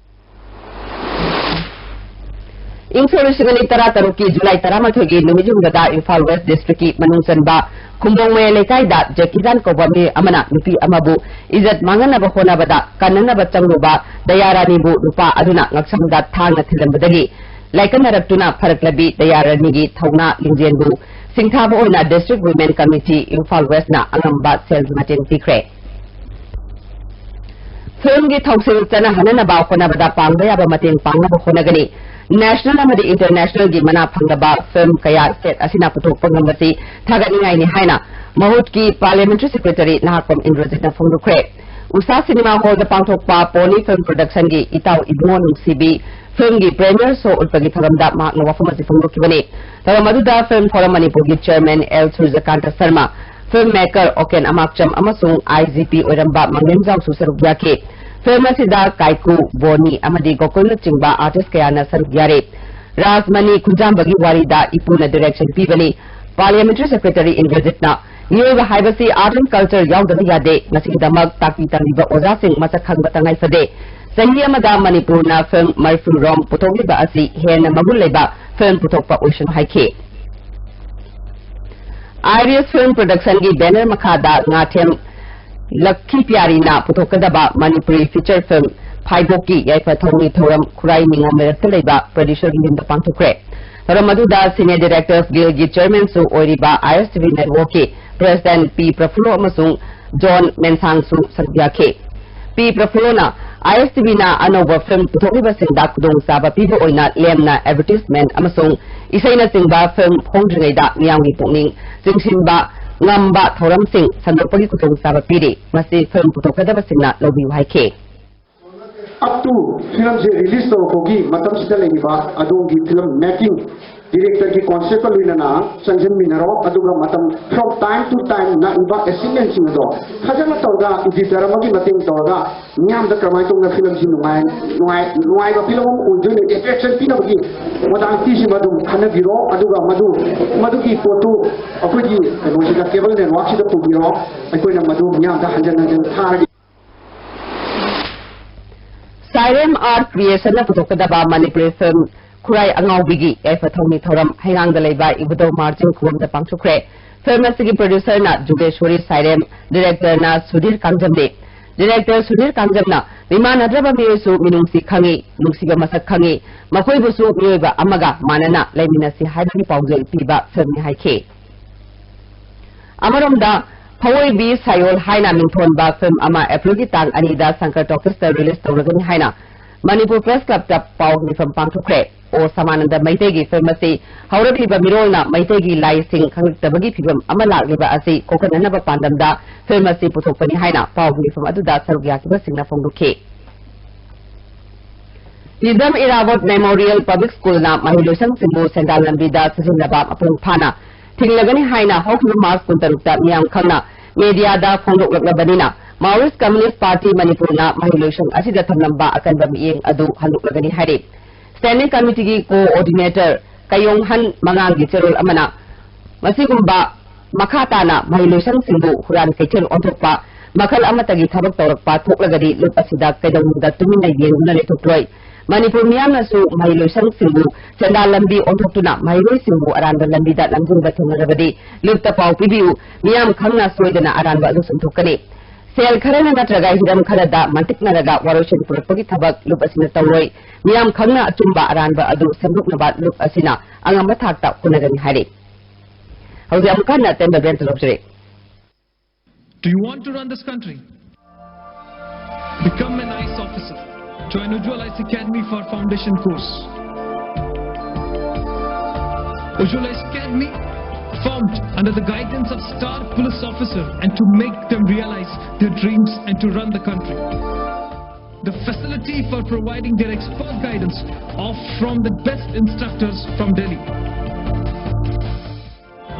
ꯏꯪ ꯁꯣꯛ ꯂꯤꯁꯤꯡ ꯑꯅꯤ ꯇꯔꯥ ꯇꯔꯨꯛꯀꯤ ꯖꯨꯂꯥꯏ ꯇꯔꯥꯃꯥꯊꯣꯏꯒꯤ ꯅꯨꯃꯤꯠ ꯌꯨꯡꯕꯗ ꯏꯝꯐꯥꯜ ꯋꯦꯁ ꯗꯤꯁꯇ꯭ꯔꯤꯛꯀꯤ ꯃꯅꯨꯡ ꯆꯟꯕ ꯈꯨꯝꯕꯣꯡ ꯃꯌꯥꯏ ꯂꯩꯀꯥꯏꯗ ꯖꯦꯀꯤ ꯆꯥꯟ ꯀꯧꯕ ꯃꯤ ꯑꯃꯅ ꯅꯨꯄꯤ ꯑꯃꯕꯨ ꯏꯖꯠ ꯃꯥꯡꯍꯟꯅꯕ ꯍꯣꯠꯅꯕꯗ ꯀꯟꯅꯅꯕ ꯆꯪꯂꯨꯕ ꯗꯌꯥꯔꯥꯅꯤꯕꯨ ꯅꯨꯄꯥ ꯑꯗꯨꯅ ꯉꯛꯁꯝꯗ ꯊꯥꯡꯅ ꯊꯤꯜꯂꯝꯕꯗꯒꯤ ꯂꯥꯏꯀꯠꯅꯔꯛꯇꯨꯅ ꯐꯔꯛꯂꯕꯤ ꯗꯌꯥꯔꯥꯅꯤꯒꯤ ꯊꯧꯅꯥ ꯂꯤꯡꯖꯦꯜꯕꯨ ꯁꯤꯡꯊꯥꯕ ꯑꯣꯏꯅ ꯗꯤꯁꯇ꯭ꯔꯤꯛ ꯋꯤꯃꯦꯟ ꯀꯃꯤꯇꯤ ꯏꯝꯐꯥꯜ ꯋꯦꯁꯅ ꯑꯉꯝꯕ ꯁꯦꯜꯒꯤ ꯃꯇꯦꯡ ꯄꯤꯈ꯭ꯔꯦ꯫ ꯐꯤꯜꯝꯒꯤ ꯊꯧꯁꯤꯜ ꯆꯠꯅꯍꯟꯅꯅꯕ ꯍꯣꯠꯅꯕꯗ ꯄꯥꯡꯕ ꯌꯥꯕ ꯃꯇꯦꯡ ꯄꯥꯡꯅꯕ ꯍꯣꯠꯅꯒꯅꯤ꯫ ꯅꯦꯁꯅꯦꯜ ꯑꯃꯗꯤ ꯏꯟꯇꯔꯅꯦꯁꯅꯦꯜꯒꯤ ꯃꯅꯥ ꯐꯪꯂꯕ ꯐꯤꯜꯝ ꯀꯌꯥ ꯁ꯭ꯇꯦꯠ ꯑꯁꯤꯅ ꯄꯨꯊꯣꯛꯄ ꯉꯝꯕꯁꯤ ꯊꯥꯒꯠꯅꯤꯡꯉꯥꯏꯅꯤ ꯍꯥꯏꯅ ꯃꯍꯨꯠꯀꯤ ꯄꯥꯔꯂꯤꯌꯥꯃꯦꯟꯇꯔꯤ ꯁꯦꯀ꯭ꯔꯦꯇꯔꯤ ꯅꯍꯥꯛꯄꯝ ꯏꯟꯗ꯭ꯔꯖꯤꯠꯅ ꯐꯣꯡꯗꯣꯛꯈ꯭ꯔꯦ꯫ ꯎꯁꯥ ꯁꯤꯅꯦꯃꯥ ꯍꯣꯜꯗ ꯄꯥꯡꯊꯣꯛꯄ ꯄꯣꯅꯤ ꯐꯤꯜꯝ ꯄ꯭ꯔꯣꯗꯛꯁꯟꯒꯤ ꯏꯇꯥꯎ ꯏꯕꯨꯡꯉꯣ ꯅꯨꯡꯁꯤꯕꯤ ꯐꯤꯜꯝꯒꯤ ꯄ꯭ꯔꯦꯃꯤꯌꯔ ꯁꯣ ꯎꯠꯄꯒꯤ ꯊꯧꯔꯝꯗ ꯃꯍꯥꯛꯅ ꯋꯥꯐꯝ ꯑꯁꯤ ꯐꯣꯡꯗꯣꯛꯈꯤꯕꯅꯤ꯫ ꯊꯧꯔꯝ ꯑꯗꯨꯗ ꯐꯤꯜꯝ ꯐꯣꯔꯝ ꯃꯅꯤꯄꯨꯔꯒꯤ chairman L Surjakanta Sharma, film maker Oken Amakcham ꯑꯃꯁꯨꯡ ꯑꯥꯏ ꯖꯤ ꯄꯤ ꯑꯣꯏꯔꯝꯕ ꯃꯥꯡꯂꯦꯝꯖꯥꯎꯁꯨ ꯁꯔꯨꯛ ꯌꯥꯈꯤ꯫ ꯐꯤꯜꯝ ꯑꯁꯤꯗ ꯀꯥꯏꯀꯨ, ꯕꯣꯅꯤ ꯑꯃꯗꯤ ꯒꯣꯀꯨꯜꯅꯆꯤꯡꯕ ꯑꯥꯔꯇꯤꯁ ꯀꯌꯥꯅ ꯁꯔꯨꯛ ꯌꯥꯔꯤ꯫ ꯔꯥꯖꯃꯅꯤ ꯈꯨꯟꯖꯥꯝꯕꯒꯤ ꯋꯥꯔꯤꯗ ꯏꯄꯨꯅ ꯗꯤꯔꯦꯛꯁꯟ ꯄꯤꯕꯅꯤ꯫ ꯄꯥꯔꯂꯤꯌꯥꯃꯦꯟꯇꯔꯤ ꯁꯦꯀ꯭ꯔꯦꯇꯔꯤ ꯏꯟꯗ꯭ꯔꯖꯤꯠꯅ ꯃꯤꯑꯣꯏꯕ ꯍꯥꯏꯕꯁꯤ ꯑꯥꯔꯠ ꯑꯦꯟ ꯀꯜꯆꯔ ꯌꯥꯎꯗꯕ ꯌꯥꯗꯦ, ꯃꯁꯤꯒꯤꯗꯃꯛ ꯇꯥꯛꯄꯤ ꯇꯝꯕꯤꯕ ꯑꯣꯖꯥꯁꯤꯡ ꯃꯁꯛ ꯈꯪꯕ ꯇꯉꯥꯏ ꯐꯗꯦ꯫ ꯆꯍꯤ ꯑꯃꯗ ꯃꯅꯤꯄꯨꯔꯅ ꯐꯤꯜꯝ ꯃꯔꯤꯐꯨ ꯔꯣꯝ ꯄꯨꯊꯣꯛꯂꯤꯕ ꯑꯁꯤ ꯍꯦꯟꯅ ꯃꯒꯨꯟ ꯂꯩꯕ ꯐꯤꯜꯝ ꯄꯨꯊꯣꯛꯄ ꯑꯣꯏꯁꯅꯨ ꯍꯥꯏꯈꯤ꯫ Iris Film Production ꯒꯤ banner ꯃꯈꯥꯗ ꯉꯥꯊꯦꯝ ꯂꯛꯈꯤ ꯄꯤꯌꯥꯔꯤꯅ ꯄꯨꯊꯣꯛꯀꯗꯕ ꯃꯅꯤꯄꯨꯔꯤ feature film ꯐꯥꯏꯕꯣꯛꯀꯤ ꯌꯥꯏꯐ ꯊꯧꯅꯤ ꯊꯧꯔꯝ ꯈꯨꯔꯥꯏ ꯅꯤꯉꯣꯝ ꯂꯩꯔꯛꯇ ꯂꯩꯕ producer ꯒꯤ ꯌꯨꯝꯗ ꯄꯥꯡꯊꯣꯛꯈ꯭ꯔꯦ꯫ ꯊꯧꯔꯝ ꯑꯗꯨꯗ Cine Directors Guild ꯒꯤ chairman ꯁꯨ ꯑꯣꯏꯔꯤꯕ I S T V Network ꯀꯤ president ꯄꯤ ꯄ꯭ꯔꯐꯨꯜꯂꯣ ꯑꯃꯁꯨꯡ ꯖꯣꯟ ꯃꯦꯟꯁꯥꯡꯁꯨ ꯁꯔꯨꯛ ꯌꯥꯈꯤ꯫ ꯄꯤ ꯄ꯭ꯔꯐꯨꯜꯂꯣꯅ I S T V ꯅ ꯑꯅꯧꯕ film ꯄꯨꯊꯣꯛꯂꯤꯕꯁꯤꯡꯗ ꯈꯨꯗꯣꯡꯆꯥꯕ ꯄꯤꯕ ꯑꯣꯏꯅ ꯂꯦꯝꯅ advertisement ꯑꯃꯁꯨꯡ ꯏꯁꯩꯅꯆꯤꯡꯕ film ꯐꯣꯡꯗ꯭ꯔꯤꯉꯩꯗ ꯃꯤꯌꯥꯝꯒꯤ ꯄꯨꯛꯅꯤꯡ ꯆꯤꯡꯁꯤꯟꯕ ꯉꯝꯕ ꯊꯧꯔꯝꯁꯤꯡ ꯁꯟꯗꯣꯛꯄꯒꯤ ꯈꯨꯗꯣꯡꯆꯥꯕ ꯄꯤꯔꯤ꯫ ꯃꯁꯤ film ꯄꯨꯊꯣꯛꯀꯗꯕꯁꯤꯡꯅ ꯂꯧꯕꯤꯌꯨ ꯍꯥꯏꯈꯤ꯫ Up to film say release ꯇꯧꯔꯛꯄꯒꯤ ꯃꯇꯝꯁꯤꯗ ꯂꯩꯔꯤꯕ ꯑꯗꯣꯝꯒꯤ film making director ꯒꯤ concept ꯀ ꯂꯣꯏꯅꯅ ꯆꯪꯁꯤꯟꯃꯤꯟꯅꯔꯣ꯫ ꯑꯗꯨꯒ ꯃꯇꯝ from time to time ꯂꯥꯛꯏꯕ achievement ꯁꯤꯡ ꯑꯗꯣ ꯐꯖꯅ ꯇꯧꯔꯒ editor ꯑꯃꯒꯤ ꯃꯇꯦꯡ ꯇꯧꯔꯒ ꯃꯤꯌꯥꯝꯗ ꯀꯃꯥꯏꯅ ꯇꯧꯅ film ꯁꯤ ꯅꯨꯡꯉꯥꯏ ꯅꯨꯡꯉꯥꯏ ꯅꯨꯡꯉꯥꯏꯕ film ꯑꯃ ꯑꯣꯏꯗꯣꯏꯅꯣ, attraction ꯄꯤꯅꯕꯒꯤ modality ꯁꯤꯃ ꯑꯗꯨꯝ ꯈꯟꯅꯕꯤꯔꯣ꯫ ꯑꯗꯨꯒ ꯃꯗꯨ ꯃꯗꯨꯒꯤ ꯄꯣꯠꯇꯨ ꯑꯩꯈꯣꯏꯒꯤ ꯀꯩꯅꯣꯁꯤꯗ cable network ꯁꯤꯗ ꯄꯨꯕꯤꯔꯣ꯫ ꯑꯩꯈꯣꯏꯅ ꯃꯗꯨ ꯃꯤꯌꯥꯝꯗ ꯍꯟꯖꯤꯟ ꯍꯟꯖꯤꯟ ꯊꯥꯔꯒꯦ꯫ Sairem Art Creation ꯅ ꯄꯨꯊꯣꯛꯀꯗꯕ ꯃꯅꯤꯄꯨꯔꯤ film ꯈꯨꯔꯥꯏ ꯑꯉꯥꯎꯕꯤꯒꯤ ꯌꯥꯏꯐ ꯊꯧꯅꯤ ꯊꯧꯔꯝ ꯍꯩꯉꯥꯡꯗ ꯂꯩꯕ ꯏꯕꯨꯙꯧ ꯃꯥꯔꯖꯤꯡ ꯈꯨꯕꯝꯗ ꯄꯥꯡꯊꯣꯛꯈ꯭ꯔꯦ꯫ Film ꯑꯁꯤꯒꯤ producer ꯅ ꯖꯨꯒꯦꯁ꯭ꯋꯔꯤ ꯁꯥꯏꯔꯦꯝ, director ꯅ ꯁꯨꯙꯤꯔ ꯀꯥꯡꯖꯝꯅꯤ꯫ Director ꯁꯨꯙꯤꯔ ꯀꯥꯡꯖꯝꯅ ꯃꯤꯃꯥꯟꯅꯗ꯭ꯔꯕ ꯃꯤꯑꯣꯏꯁꯨ ꯃꯤꯅꯨꯡꯁꯤ ꯈꯪꯏ, ꯅꯨꯡꯁꯤꯕ ꯃꯁꯛ ꯈꯪꯏ, ꯃꯈꯣꯏꯕꯨꯁꯨ ꯃꯤꯑꯣꯏꯕ ꯑꯃꯒ ꯃꯥꯟꯅꯅ ꯂꯩꯃꯤꯟꯅꯁꯤ ꯍꯥꯏꯕꯒꯤ ꯄꯥꯎꯖꯦꯜ ꯄꯤꯕ film ꯅꯤ ꯍꯥꯏꯈꯤ꯫ ꯑꯃꯔꯣꯝꯗ ꯐꯋꯣꯏꯕꯤ ꯁꯥꯌꯣꯜ ꯍꯥꯏꯅ ꯃꯤꯡꯊꯣꯟꯕ film ꯑꯃ April ꯒꯤ ꯇꯥꯡ ꯑꯅꯤꯗ ꯁꯪꯀꯔ Talkies ꯇ release ꯇꯧꯔꯒꯅꯤ ꯍꯥꯏꯅ ꯃꯅꯤꯄꯨꯔ Press Club ꯇ ꯄꯥꯎ ꯃꯤꯐꯝ ꯄꯥꯡꯊꯣꯛꯈ꯭ꯔꯦ꯫ ꯑꯣ ꯁꯃꯥꯅꯟꯗ ꯃꯩꯇꯩꯒꯤ film ꯑꯁꯤ ꯍꯧꯔꯛꯂꯤꯕ ꯃꯤꯔꯣꯜꯅ ꯃꯩꯇꯩꯒꯤ ꯂꯥꯏꯁꯤꯡ ꯈꯪꯂꯛꯇꯕꯒꯤ ꯐꯤꯕꯝ ꯑꯃ ꯂꯥꯛꯂꯤꯕ ꯑꯁꯤ ꯀꯣꯛꯍꯟꯅꯅꯕ ꯄꯥꯟꯗꯝꯗ film ꯑꯁꯤ ꯄꯨꯊꯣꯛꯄꯅꯤ ꯍꯥꯏꯅ ꯄꯥꯎ ꯃꯤꯐꯝ ꯑꯗꯨꯗ ꯁꯔꯨꯛ ꯌꯥꯈꯤꯕꯁꯤꯡꯅ ꯐꯣꯡꯗꯣꯛꯈꯤ꯫ Hijam Irabot Memorial Public School ꯅ ꯃꯍꯩꯂꯣꯏꯁꯪꯁꯤꯡꯕꯨ ꯁꯦꯟꯗꯥꯟ ꯂꯝꯕꯤꯗ ꯁꯤꯖꯤꯟꯅꯕ ꯃꯄꯨꯡ ꯐꯥꯅ ꯊꯤꯡꯂꯒꯅꯤ ꯍꯥꯏꯅ ꯍꯧꯈꯤꯕ March ꯀꯨꯟꯇꯔꯨꯛꯇ ꯃꯤꯌꯥꯝ ꯈꯪꯅ media ꯗ ꯐꯣꯡꯗꯣꯛꯂꯛꯂꯕꯅꯤꯅ Maoist Communist Party ꯃꯅꯤꯄꯨꯔꯅ ꯃꯍꯩꯂꯣꯏꯁꯪ ꯑꯁꯤꯗ ꯊꯝꯂꯝꯕ ꯑꯀꯟꯕ ꯃꯤꯠꯌꯦꯡ ꯑꯗꯨ ꯍꯟꯗꯣꯛꯂꯒꯅꯤ ꯍꯥꯏꯔꯤ꯫ Standing Committee ꯒꯤ Coordinator ꯀꯌꯣꯡꯍꯟ ꯃꯉꯥꯡꯒꯤ ꯆꯦꯔꯣꯜ ꯑꯃꯅ ꯃꯁꯤꯒꯨꯝꯕ ꯃꯈꯥ ꯇꯥꯅ ꯃꯍꯩꯂꯣꯏꯁꯪꯁꯤꯡꯕꯨ ꯍꯨꯔꯥꯟ ꯀꯩꯊꯦꯜ ꯑꯣꯟꯊꯣꯛꯄ, ꯃꯈꯜ ꯑꯃꯠꯇꯒꯤ ꯊꯕꯛ ꯇꯧꯔꯛꯄ ꯊꯣꯛꯂꯒꯗꯤ ꯂꯨꯞ ꯑꯁꯤꯗ ꯀꯩꯗꯧꯅꯨꯡꯗ ꯇꯨꯃꯤꯟꯅ ꯌꯦꯡꯗꯨꯅ ꯂꯩꯊꯣꯛꯂꯣꯏ꯫ ꯃꯅꯤꯄꯨꯔ ꯃꯤꯌꯥꯝꯅꯁꯨ ꯃꯍꯩꯂꯣꯏꯁꯪꯁꯤꯡꯕꯨ ꯁꯦꯟꯗꯥꯟ ꯂꯝꯕꯤ ꯑꯣꯟꯊꯣꯛꯇꯨꯅ ꯃꯍꯩꯔꯣꯏꯁꯤꯡꯕꯨ ꯑꯔꯥꯟꯕ ꯂꯝꯕꯤꯗ ꯂꯝꯖꯤꯡꯕ ꯊꯦꯡꯅꯔꯕꯗꯤ ꯂꯨꯞꯇ ꯄꯥꯎ ꯄꯤꯕꯤꯌꯨ꯫ ꯃꯤꯌꯥꯝ ꯈꯪꯅ ꯁꯣꯏꯗꯅ ꯑꯔꯥꯟꯕ ꯑꯗꯨ ꯆꯨꯝꯊꯣꯛꯀꯅꯤ꯫ ꯁꯦꯜ ꯈꯔꯅ ꯅꯠꯇ꯭ꯔꯒ ꯍꯤꯔꯝ ꯈꯔꯗ ꯃꯟꯇꯤꯛꯅꯔꯒ ꯋꯥꯔꯣꯏꯁꯤꯟ ꯄꯨꯔꯛꯄꯒꯤ ꯊꯕꯛ ꯂꯨꯞ ꯑꯁꯤꯅ ꯇꯧꯔꯣꯏ꯫ ꯃꯤꯌꯥꯝ ꯈꯪꯅ ꯑꯆꯨꯝꯕ ꯑꯔꯥꯟꯕ ꯑꯗꯨ ꯁꯦꯝꯗꯣꯛꯅꯕ ꯂꯨꯞ ꯑꯁꯤꯅ ꯑꯉꯝꯕ ꯊꯥꯛꯇ ꯍꯣꯠꯅꯒꯅꯤ ꯍꯥꯏꯔꯤ꯫ ꯍꯧꯖꯤꯛ ꯑꯃꯨꯛ ꯍꯟꯅ ꯑꯇꯦꯟꯕ ꯕꯦꯟꯇ ꯂꯧꯖꯔꯤ꯫ Do you want to run this country? Become an I A S officer. Join Ujjwal I A S Academy for foundation course. Ujjwal I A S Academy, formed under the guidance of star police officer, and to make them realize their dreams and to run the country. The facility for providing their expert guidance of from the best instructors from Delhi.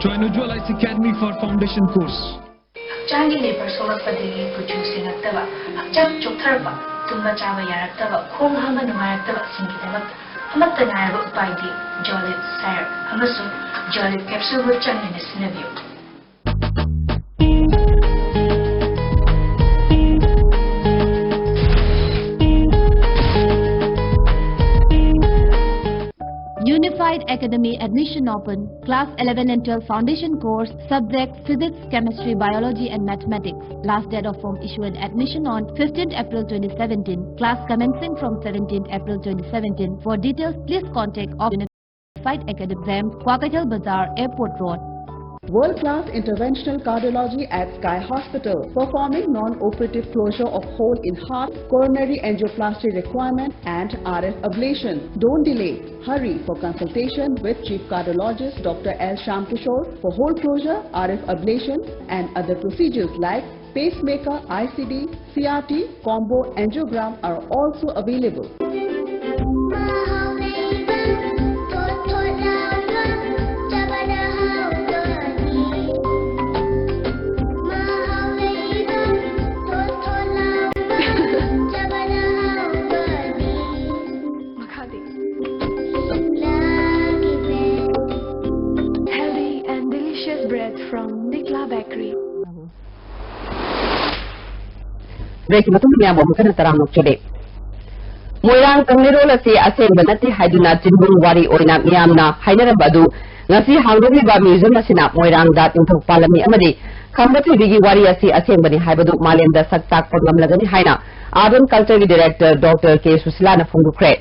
Join Ujjwal I A S Academy for foundation course. ꯍꯛꯆꯥꯡꯒꯤ labour ꯁꯣꯛꯂꯛꯄꯗꯒꯤ ꯀꯨꯆꯨ ꯁꯦꯡꯉꯛꯇꯕ, ꯍꯛꯆꯥꯡ ꯆꯣꯛꯊꯔꯛꯄ, ꯇꯨꯝꯕ ꯆꯥꯕ ꯌꯥꯔꯛꯇꯕ, ꯈꯣꯡ ꯍꯥꯝꯕ ꯅꯨꯡꯉꯥꯏꯔꯛꯇꯕꯁꯤꯡꯒꯤꯗꯃꯛꯇ ꯑꯃꯠꯇ ꯉꯥꯏꯔꯕ ꯎꯄꯥꯏꯗꯤ ꯖꯣꯂꯤꯞ ꯁꯥꯏꯔꯞ ꯑꯃꯁꯨꯡ ꯖꯣꯂꯤꯞ ꯀꯦꯞꯁꯨꯜꯕꯨ ꯆꯥꯡ ꯅꯥꯏꯅ ꯁꯤꯖꯤꯟꯅꯕꯤꯌꯨ꯫ Unified Academy admission open. Class eleven and twelve foundation course, subject physics, chemistry, biology and mathematics. Last date of form issue and admission on fifteenth April twenty seventeen. Class commencing from seventeenth April twenty seventeen. For details, please contact of Unified Academy, Kwaikaithel Bazar, Airport Road. World-class interventional cardiology at Sky Hospital, performing non-operative closure of hole in heart, coronary angioplasty requirement and R F ablation. Don't delay. Hurry for consultation with Chief Cardiologist Doctor L Shyamkishore for hole closure, R F ablation and other procedures like pacemaker, I C D, C R T, combo angiogram are also available. Healthy and delicious bread from Nikla Bakery. ꯕ꯭ꯔꯦꯛꯀꯤ ꯃꯇꯨꯡꯗ ꯃꯌꯥꯝꯕꯨ ꯑꯃꯨꯛ ꯍꯟꯅ ꯇꯔꯥꯝꯅ ꯑꯣꯛꯆꯔꯤ꯫ ꯃꯣꯏꯔꯥꯡ ꯀꯪꯂꯩꯔꯣꯜ ꯑꯁꯤ ꯑꯁꯦꯡꯕ ꯅꯠꯇꯦ ꯍꯥꯏꯗꯨꯅ ꯆꯤꯟꯕꯨꯡ ꯋꯥꯔꯤ ꯑꯣꯏꯅ ꯃꯤꯌꯥꯝꯅ ꯍꯥꯏꯅꯔꯝꯕ ꯑꯗꯨ ꯉꯁꯤ ꯍꯥꯡꯗꯣꯛꯂꯤꯕ museum ꯑꯁꯤꯅ ꯃꯣꯏꯔꯥꯡꯗ ꯅꯤꯡꯊꯧ ꯄꯥꯜꯂꯝꯃꯤ ꯑꯃꯗꯤ ꯈꯝꯕ ꯊꯣꯏꯕꯤꯒꯤ ꯋꯥꯔꯤ ꯑꯁꯤ ꯑꯁꯦꯡꯕꯅꯤ ꯍꯥꯏꯕꯗꯨ ꯃꯥꯂꯦꯝꯗ ꯁꯛ ꯇꯥꯛꯄ ꯉꯝꯂꯒꯅꯤ ꯍꯥꯏꯅ Art and Culture ꯒꯤ director Doctor ꯀꯦ ꯁꯨꯁꯤꯂꯥꯅ ꯐꯣꯡꯗꯣꯛꯈ꯭ꯔꯦ꯫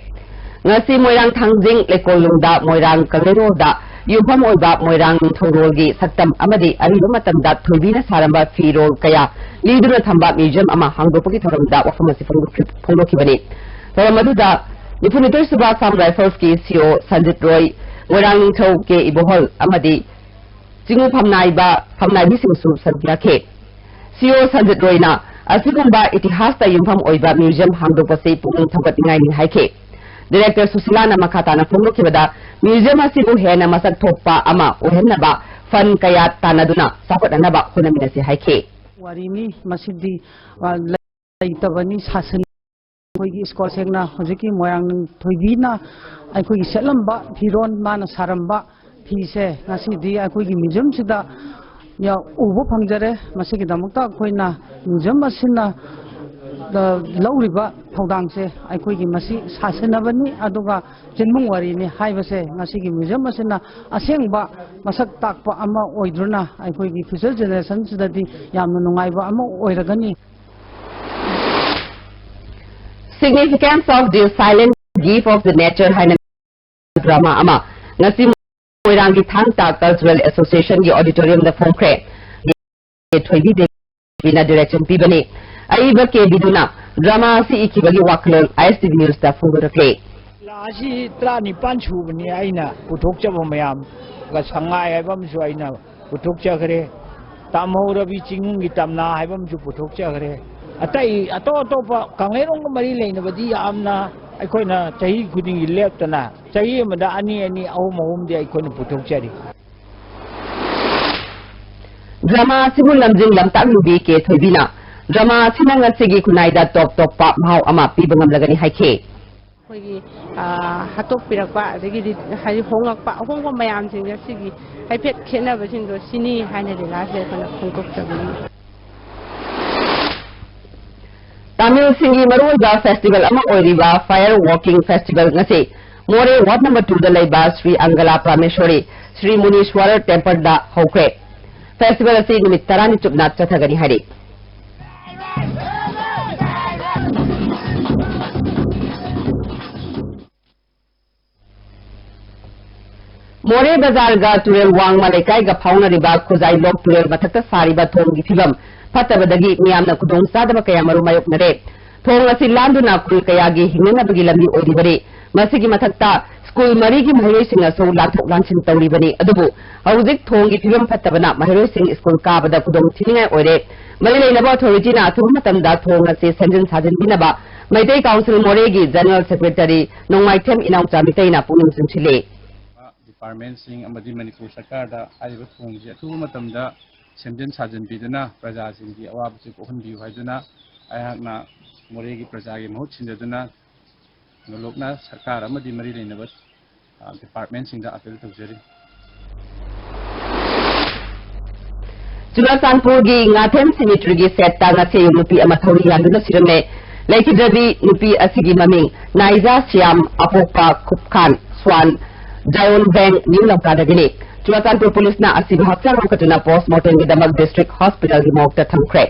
ꯉꯁꯤ ꯃꯣꯏꯔꯥꯡ ꯊꯥꯡꯖꯤꯡ, ꯂꯩꯀꯣꯜꯂꯨꯡꯗ, ꯃꯣꯏꯔꯥꯡ ꯀꯪꯂꯩꯔꯣꯜꯗ ꯌꯨꯝꯐꯝ ꯑꯣꯏꯕ ꯃꯣꯏꯔꯥꯡ ꯅꯤꯡꯊꯧꯔꯣꯜꯒꯤ ꯁꯛꯇꯝ ꯑꯃꯗꯤ ꯑꯔꯤꯕ ꯃꯇꯝꯗ ꯊꯣꯏꯕꯤꯅ ꯁꯥꯔꯝꯕ ꯐꯤꯔꯣꯜ ꯀꯌꯥ ꯂꯤꯗꯨꯅ ꯊꯝꯕ museum ꯑꯃ ꯍꯥꯡꯗꯣꯛꯄꯒꯤ ꯊꯧꯔꯝꯗ ꯋꯥꯐꯝ ꯑꯁꯤ ꯐꯣꯡꯗꯣꯛꯈꯤ-, ꯐꯣꯡꯗꯣꯛꯈꯤꯕꯅꯤ꯫ ꯊꯧꯔꯝ ꯑꯗꯨꯗ ꯅꯤꯐꯨꯅꯤꯊꯣꯏ ꯁꯨꯕ Assam Rifles ꯀꯤ C O ꯁꯟꯖꯤꯠ ꯔꯣꯏ, ꯃꯣꯏꯔꯥꯡ ꯅꯤꯡꯊꯧ ꯀꯦ ꯏꯕꯣꯍꯜ ꯑꯃꯗꯤ ꯆꯤꯡꯉꯨ ꯐꯝꯅꯥꯏꯕ ꯐꯝꯅꯥꯏꯕꯤꯁꯤꯡꯁꯨ ꯁꯔꯨꯛ ꯌꯥꯈꯤ꯫ C O ꯁꯟꯖꯤꯠ ꯔꯣꯏꯅ ꯑꯁꯤꯒꯨꯝꯕ ꯏꯇꯤꯍꯥꯁꯇ ꯌꯨꯝꯐꯝ ꯑꯣꯏꯕ museum ꯍꯥꯡꯗꯣꯛꯄꯁꯤ ꯄꯨꯛꯅꯤꯡ ꯊꯧꯒꯠꯅꯤꯡꯉꯥꯏꯅꯤ ꯍꯥꯏꯈꯤ꯫ Director ꯁꯨꯁꯤꯂꯥꯅ ꯃꯈꯥ ꯇꯥꯅ ꯐꯣꯡꯗꯣꯛꯈꯤꯕꯗ, museum ꯑꯁꯤꯕꯨ ꯍꯦꯟꯅ ꯃꯁꯛ ꯊꯣꯛꯄ ꯑꯃ ꯑꯣꯏꯍꯟꯅꯕ fund ꯀꯌꯥ ꯇꯥꯟꯅꯗꯨꯅ ꯆꯥꯎꯈꯠꯅꯅꯕ ꯍꯣꯠꯅꯃꯤꯟꯅꯁꯤ ꯍꯥꯏꯈꯤ꯫ ꯋꯥꯔꯤꯅꯤ ꯃꯁꯤꯗꯤ, ꯑ, ꯂꯩꯇꯕꯅꯤ ꯁꯥꯁꯟ꯫ ꯑꯩꯈꯣꯏꯒꯤ ꯁ꯭ꯀꯣꯜ ꯁꯦꯡꯅ ꯍꯧꯖꯤꯛꯀꯤ ꯃꯣꯏꯔꯥꯡ ꯊꯣꯏꯕꯤꯅ ꯑꯩꯈꯣꯏꯒꯤ ꯁꯦꯠꯂꯝꯕ ꯐꯤꯔꯣꯟ, ꯃꯥꯅ ꯁꯥꯔꯝꯕ ꯐꯤꯁꯦ ꯉꯁꯤꯗꯤ ꯑꯩꯈꯣꯏꯒꯤ museum ꯁꯤꯗ ꯌꯥ-, ꯎꯕ ꯐꯪꯖꯔꯦ꯫ ꯃꯁꯤꯒꯤꯗꯃꯛꯇ ꯑꯩꯈꯣꯏꯅ museum ꯑꯁꯤꯅ, ꯑ, ꯂꯧꯔꯤꯕ ꯊꯧꯗꯥꯡꯁꯦ ꯑꯩꯈꯣꯏꯒꯤ ꯃꯁꯤ ꯁꯥꯁꯟꯅꯕꯅꯤ, ꯑꯗꯨꯒ ꯆꯤꯟꯕꯨꯡ ꯋꯥꯔꯤꯅꯤ ꯍꯥꯏꯕꯁꯦ ꯉꯁꯤꯒꯤ museum ꯑꯁꯤꯅ ꯑꯁꯦꯡꯕ ꯃꯁꯛ ꯇꯥꯛꯄ ꯑꯃ ꯑꯣꯏꯗꯨꯅ ꯑꯩꯈꯣꯏꯒꯤ future generation ꯁꯤꯗꯗꯤ ꯌꯥꯝꯅ ꯅꯨꯡꯉꯥꯏꯕ ꯑꯃ ꯑꯣꯏꯔꯒꯅꯤ꯫ Significance of the Silent Gift of the Nature ꯍꯥꯏꯅ drama ꯑꯃ ꯉꯁꯤ ꯃꯣꯏꯔꯥꯡꯒꯤ ꯊꯥꯡ ꯇꯥ Cultural Association ꯒꯤ auditorium ꯗ ꯐꯣꯡꯈ꯭ꯔꯦ꯫ ꯊꯣꯏꯕꯤ ꯗꯦꯕꯤꯅ direction ꯄꯤꯕꯅꯤ꯫ ꯑꯏꯕ ꯀꯦ ꯕꯤꯗꯨꯅ drama ꯑꯁꯤ ꯏꯈꯤꯕꯒꯤ ꯋꯥꯈꯜꯂꯣꯟ I S T V News ꯇ ꯐꯣꯡꯗꯣꯔꯛꯂꯦ꯫ ꯂꯥ ꯑꯁꯤ ꯇꯔꯥꯅꯤꯄꯥꯟ ꯁꯨꯕꯅꯤ ꯑꯩꯅ ꯄꯨꯊꯣꯛꯆꯕ ꯃꯌꯥꯝ꯫ ꯁꯉꯥꯏ ꯍꯥꯏꯕ ꯑꯃꯁꯨ ꯑꯩꯅ ꯄꯨꯊꯣꯛꯆꯈ꯭ꯔꯦ꯫ ꯇꯥꯝꯍꯧꯔꯕꯤ ꯆꯤꯡꯒꯤ ꯇꯝꯅꯥ ꯍꯥꯏꯕ ꯑꯃꯁꯨ ꯄꯨꯊꯣꯛꯆꯈ꯭ꯔꯦ꯫ ꯑꯇꯩ ꯑꯇꯣꯞ ꯑꯇꯣꯞꯄ ꯀꯪꯂꯩꯔꯣꯡꯒ ꯃꯔꯤ ꯂꯩꯅꯕꯗꯤ ꯌꯥꯝꯅ ꯑꯩꯈꯣꯏꯅ ꯆꯍꯤ ꯈꯨꯗꯤꯡꯒꯤ ꯂꯦꯞꯇꯅ ꯆꯍꯤ ꯑꯃꯗ ꯑꯅꯤ ꯑꯅꯤ, ꯑꯍꯨꯝ ꯑꯍꯨꯝꯗꯤ ꯑꯩꯈꯣꯏꯅ ꯄꯨꯊꯣꯛꯆꯔꯤ꯫ Drama ꯑꯁꯤꯕꯨ ꯂꯝꯖꯤꯡ ꯂꯝꯇꯥꯛꯂꯤꯕꯤ ꯀꯦ ꯊꯣꯏꯕꯤꯅ drama ꯑꯁꯤꯅ ꯉꯁꯤꯒꯤ ꯈꯨꯟꯅꯥꯏꯗ ꯇꯣꯞ ꯇꯣꯞꯄ ꯃꯍꯥꯎ ꯑꯃ ꯄꯤꯕ ꯉꯝꯂꯒꯅꯤ ꯍꯥꯏꯈꯤ꯫ ꯑꯩꯈꯣꯏꯒꯤ, ꯑ, ꯍꯥꯠꯇꯣꯛꯄꯤꯔꯛꯄ, ꯑꯗꯒꯤꯗꯤ ꯍꯥꯏꯗꯤ ꯍꯣꯡꯂꯛꯄ ꯑꯍꯣꯡꯕ ꯃꯌꯥꯝꯁꯤꯡꯁꯦ ꯁꯤꯒꯤ ꯍꯥꯏꯐꯦꯠ ꯈꯦꯠꯅꯕꯁꯤꯡꯗꯣ ꯁꯤꯅꯤ ꯍꯥꯏꯅ ꯂꯤꯂꯥꯁꯦ ꯑꯩꯈꯣꯏꯅ ꯐꯣꯡꯗꯣꯛꯆꯕꯅꯤ꯫ ꯇꯥꯃꯤꯜꯁꯤꯡꯒꯤ ꯃꯔꯨꯑꯣꯏꯕ ꯐꯦꯁꯇꯤꯚꯦꯜ ꯑꯃ ꯑꯣꯏꯔꯤꯕ ꯐꯥꯌꯔ ꯋꯣꯔꯀꯤꯡ ꯐꯦꯁꯇꯤꯚꯦꯜ ꯉꯁꯤ ꯃꯣꯔꯦ ꯋꯥꯔꯗ ꯅꯝꯕꯔ ꯇꯨꯗ ꯂꯩꯕ ꯁ꯭ꯔꯤ ꯑꯪꯒꯂꯥ ꯄ꯭ꯔꯥꯃꯦꯁꯣꯔꯤ ꯁ꯭ꯔꯤ ꯃꯨꯅꯤꯁ꯭ꯋꯔ ꯇꯦꯝꯄꯜꯗ ꯍꯧꯈ꯭ꯔꯦ꯫ ꯐꯦꯁꯇꯤꯚꯦꯜ ꯑꯁꯤ ꯅꯨꯃꯤꯠ ꯇꯔꯥꯅꯤ ꯆꯨꯞꯅ ꯆꯠꯊꯒꯅꯤ ꯍꯥꯏꯔꯤ꯫ ꯃꯣꯔꯦ ꯕꯖꯥꯔꯒ ꯇꯨꯔꯦꯜ ꯋꯥꯡꯃ ꯂꯩꯀꯥꯏꯒ ꯐꯥꯎꯅꯔꯤꯕ ꯈꯨꯖꯥꯏꯂꯣꯛ ꯇꯨꯔꯦꯜ ꯃꯊꯛꯇ ꯁꯥꯔꯤꯕ ꯊꯣꯡꯒꯤ ꯐꯤꯕꯝ ꯐꯠꯇꯕꯗꯒꯤ ꯃꯤꯌꯥꯝꯅ ꯈꯨꯗꯣꯡꯆꯥꯗꯕ ꯀꯌꯥꯃꯔꯨꯝ ꯃꯥꯌꯣꯛꯅꯔꯦ꯫ ꯊꯣꯡ ꯑꯁꯤ ꯂꯥꯟꯗꯨꯅ ꯈꯨꯜ ꯀꯌꯥꯒꯤ ꯍꯤꯡꯅꯅꯕꯒꯤ ꯂꯝꯕꯤ ꯑꯣꯏꯔꯤꯕꯅꯤ꯫ ꯃꯁꯤꯒꯤ ꯃꯊꯛꯇ ꯁ꯭ꯀꯨꯜ ꯃꯔꯤꯒꯤ ꯃꯍꯩꯔꯣꯏꯁꯤꯡꯅꯁꯨ ꯂꯥꯟꯊꯣꯛ ꯂꯥꯟꯁꯤꯟ ꯇꯧꯔꯤꯕꯅꯤ꯫ ꯑꯗꯨꯕꯨ ꯍꯧꯖꯤꯛ ꯊꯣꯡꯒꯤ ꯐꯤꯕꯝ ꯐꯠꯇꯕꯅ ꯃꯍꯩꯔꯣꯏꯁꯤꯡ ꯁ꯭ꯀꯨꯜ ꯀꯥꯕꯗ ꯈꯨꯗꯣꯡ ꯊꯤꯅꯤꯡꯉꯥꯏ ꯑꯣꯏꯔꯦ꯫ ꯃꯔꯤ ꯂꯩꯅꯕ ꯑꯣꯊꯣꯔꯤꯇꯤꯅ ꯑꯊꯨꯕ ꯃꯇꯝꯗ ꯊꯣꯡ ꯑꯁꯤ ꯁꯦꯝꯖꯤꯟ ꯁꯥꯖꯤꯟꯕꯤꯅꯕ ꯃꯩꯇꯩ ꯀꯥꯎꯟꯁꯤꯜ ꯃꯣꯔꯦꯒꯤ ꯖꯦꯅꯔꯦꯜ ꯁꯦꯀ꯭ꯔꯦꯇꯔꯤ ꯅꯣꯡꯃꯥꯏꯊꯦꯝ ꯏꯅꯥꯎꯆꯥ ꯃꯤꯇꯩꯅ ꯄꯨꯛꯅꯤꯡ ꯆꯤꯡꯁꯤꯜꯂꯤ꯫ ꯗꯤꯄꯥꯔꯠꯃꯦꯟꯁꯤꯡ ꯑꯃꯗꯤ ꯃꯅꯤꯄꯨꯔ ꯁꯔꯀꯥꯔꯗ ꯍꯥꯏꯔꯤꯕ ꯊꯣꯡꯁꯤ ꯑꯊꯨꯕ ꯃꯇꯝꯗ ꯁꯦꯝꯖꯤꯟ ꯁꯥꯖꯤꯟꯕꯤꯗꯨꯅ ꯄ꯭ꯔꯖꯥꯁꯤꯡꯒꯤ ꯑꯋꯥꯕꯁꯤ ꯀꯣꯛꯍꯟꯕꯤꯌꯨ ꯍꯥꯏꯗꯨꯅ ꯑꯩꯍꯥꯛꯅ ꯃꯣꯔꯦꯒꯤ ꯄ꯭ꯔꯖꯥꯒꯤ ꯃꯍꯨꯠ ꯁꯤꯟꯖꯗꯨꯅ ꯅꯣꯂꯨꯛꯅ ꯁꯔꯀꯥꯔ ꯑꯃꯗꯤ ꯃꯔꯤ ꯂꯩꯅꯕ, ꯑ, ꯗꯤꯄꯥꯔꯠꯃꯦꯟꯁꯤꯡꯗ ꯑꯥꯄꯤꯜ ꯇꯧꯖꯔꯤ꯫ ꯆꯨꯔꯥꯆꯥꯟꯄꯨꯔꯒꯤ ꯉꯥꯊꯦꯝ ꯁꯤꯃꯤꯇ꯭ꯔꯤꯒꯤ ꯁꯦꯠꯇ ꯉꯁꯤ ꯑꯌꯨꯛ ꯅꯨꯄꯤ ꯑꯃ ꯊꯧꯔꯤ ꯌꯥꯟꯗꯨꯅ ꯁꯤꯔꯝꯃꯦ꯫ ꯂꯩꯈꯤꯗ꯭ꯔꯕꯤ ꯅꯨꯄꯤ ꯑꯁꯤꯒꯤ ꯃꯃꯤꯡ ꯅꯥꯏꯖꯥ ꯁꯤꯌꯥꯝ, ꯑꯄꯣꯛꯄ ꯈꯨꯞꯈꯥꯟ ꯁ꯭ꯋꯥꯟ, ꯖꯥꯌꯣꯟ ꯕꯦꯡ, ꯅ꯭ꯌꯨ ꯂꯝꯀꯥꯗꯒꯤꯅꯤ꯫ ꯆꯨꯔꯥꯆꯥꯟꯄꯨꯔ ꯄꯨꯂꯤꯁꯅ ꯑꯁꯤꯕꯨ ꯍꯛꯆꯥꯡ ꯂꯧꯈꯠꯇꯨꯅ ꯄꯣꯁꯃꯣꯔꯇꯦꯝꯒꯤꯗꯃꯛ ꯗꯤꯁꯇ꯭ꯔꯤꯛ ꯍꯣꯁꯄꯤꯇꯥꯜꯒꯤ ꯃꯣꯔꯒꯇ ꯊꯝꯈ꯭ꯔꯦ꯫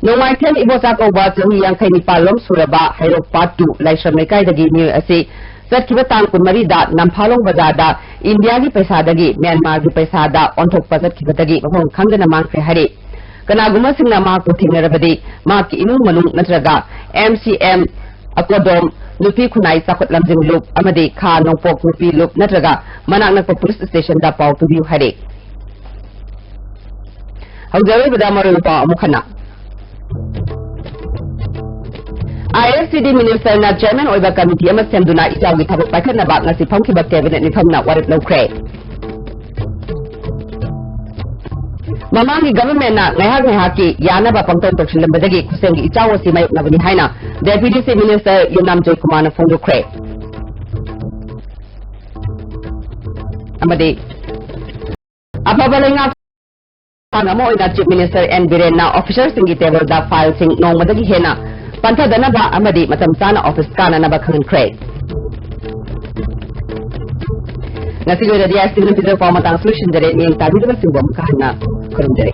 ꯅꯣꯡꯃꯥꯏꯊꯦꯝ ꯏꯕꯣꯆꯥ ꯀꯧꯕ ꯆꯍꯤ ꯌꯥꯡꯈꯩ ꯅꯤꯄꯥꯜ ꯂꯣꯝ ꯁꯨꯔꯕ ꯍꯩꯔꯣꯛ ꯄꯥꯠ ꯇꯨ ꯂꯥꯏꯁ꯭ꯔꯝ ꯂꯩꯀꯥꯏꯗꯒꯤ ꯃꯤꯑꯣꯏ ꯑꯁꯤ ꯆꯠꯈꯤꯕ ꯇꯥꯡ ꯀꯨꯟꯃꯔꯤꯗ ꯅꯝꯐꯥꯂꯣꯡ ꯕꯖꯥꯔꯗ ꯏꯟꯗꯤꯌꯥꯒꯤ ꯄꯩꯁꯥꯗꯒꯤ ꯃ꯭ꯌꯥꯟꯃꯥꯔꯒꯤ ꯄꯩꯁꯥꯗ ꯑꯣꯟꯊꯣꯛꯄ ꯆꯠꯈꯤꯕꯗꯒꯤ ꯃꯐꯝ ꯈꯪꯗꯅ ꯃꯥꯡꯈ꯭ꯔꯦ ꯍꯥꯏꯔꯤ꯫ ꯀꯅꯥꯒꯨꯝꯕꯁꯤꯡꯅ ꯃꯍꯥꯛꯄꯨ ꯊꯦꯡꯅꯔꯕꯗꯤ ꯃꯍꯥꯛꯀꯤ ꯏꯃꯨꯡ ꯃꯅꯨꯡ ꯅꯠꯇ꯭ꯔꯒ ꯑꯦꯝ ꯁꯤ ꯑꯦꯝ ꯑꯀꯣꯗꯣꯝ, ꯅꯨꯄꯤ ꯈꯨꯟꯅꯥꯏ ꯆꯥꯎꯈꯠ ꯂꯝꯖꯤꯡ ꯂꯨꯞ ꯑꯃꯗꯤ ꯈꯥ ꯅꯣꯡꯄꯣꯛ ꯅꯨꯄꯤ ꯂꯨꯞ ꯅꯠꯇ꯭ꯔꯒ ꯃꯅꯥꯛ ꯅꯛꯄ ꯄꯨꯂꯤꯁ ꯁ꯭ꯇꯦꯁꯟꯗ ꯄꯥꯎ ꯄꯤꯕꯤꯌꯨ ꯍꯥꯏꯔꯤ꯫ ꯍꯧꯖꯤꯛ ꯑꯔꯣꯏꯕꯗ ꯃꯔꯨꯑꯣꯏꯕ ꯄꯥꯎ ꯑꯃꯨꯛ ꯍꯟꯅ꯫ ꯑꯥꯏ ꯑꯦꯁ ꯇꯤ ꯗꯤ ꯃꯤꯅꯤꯁꯇꯔꯅ ꯆꯤꯌꯔꯃꯦꯟ ꯑꯣꯏꯕ ꯀꯃꯤꯇꯤ ꯑꯃ ꯁꯦꯝꯗꯨꯅ ꯏꯆꯥꯎꯒꯤ ꯊꯕꯛ ꯄꯥꯏꯈꯠꯅꯕ ꯉꯁꯤ ꯐꯝꯈꯤꯕ ꯀꯦꯕꯤꯅꯦꯠ ꯃꯤꯐꯝꯅ ꯋꯥꯔꯦꯞ ꯂꯧꯈ꯭ꯔꯦ꯫ ꯃꯃꯥꯡꯒꯤ ꯒꯚꯔꯟꯃꯦꯟꯠꯅ ꯉꯥꯏꯍꯥꯛ ꯉꯥꯏꯍꯥꯛꯀꯤ ꯌꯥꯅꯕ ꯄꯪꯇꯧ ꯇꯧꯁꯤꯜꯂꯝꯕꯗꯒꯤ ꯈꯨꯠꯁꯦꯝꯒꯤ ꯏꯆꯥꯎ ꯑꯁꯤ ꯃꯥꯌꯣꯛꯅꯕꯅꯤ ꯍꯥꯏꯅ ꯗꯦꯄ꯭ꯌꯨꯇꯤ ꯆꯤꯐ ꯃꯤꯅꯤꯁꯇꯔ ꯌꯨꯝꯅꯥꯝ ꯖꯣꯏꯀꯨꯃꯥꯔꯅ ꯐꯣꯡꯗꯣꯛꯈ꯭ꯔꯦ꯫ ꯑꯃꯗꯤ ꯑꯐꯕ ꯂꯩꯉꯥꯛ ꯊꯧꯔꯥꯡ ꯑꯃ ꯑꯣꯏꯅ Chief Minister N ꯕꯤꯔꯦꯟꯅ officerꯁꯤꯡꯒꯤ tableꯗ fileꯁꯤꯡ ꯅꯣꯡꯃꯗꯒꯤ ꯍꯦꯟꯅ ꯄꯟꯊꯗꯅꯕ ꯑꯃꯗꯤ ꯃꯇꯝ ꯆꯥꯅ office ꯀꯥꯅꯅꯕ ꯈꯪꯍꯟꯈ꯭ꯔꯦ꯫ ꯉꯁꯤꯒꯤ ꯑꯣꯏꯅꯗꯤ ꯑꯁꯤꯒꯤ ꯅꯨꯃꯤꯠꯇ ꯄꯥꯎ ꯃꯇꯥꯡ ꯑꯁꯤ ꯂꯣꯏꯁꯤꯟꯖꯔꯦ꯫ ꯃꯤꯠꯌꯦꯡ ꯇꯥꯕꯤꯔꯤꯕꯁꯤꯡꯕꯨ ꯑꯃꯨꯛꯀ ꯍꯟꯅ ꯈꯨꯔꯨꯝꯖꯔꯤ꯫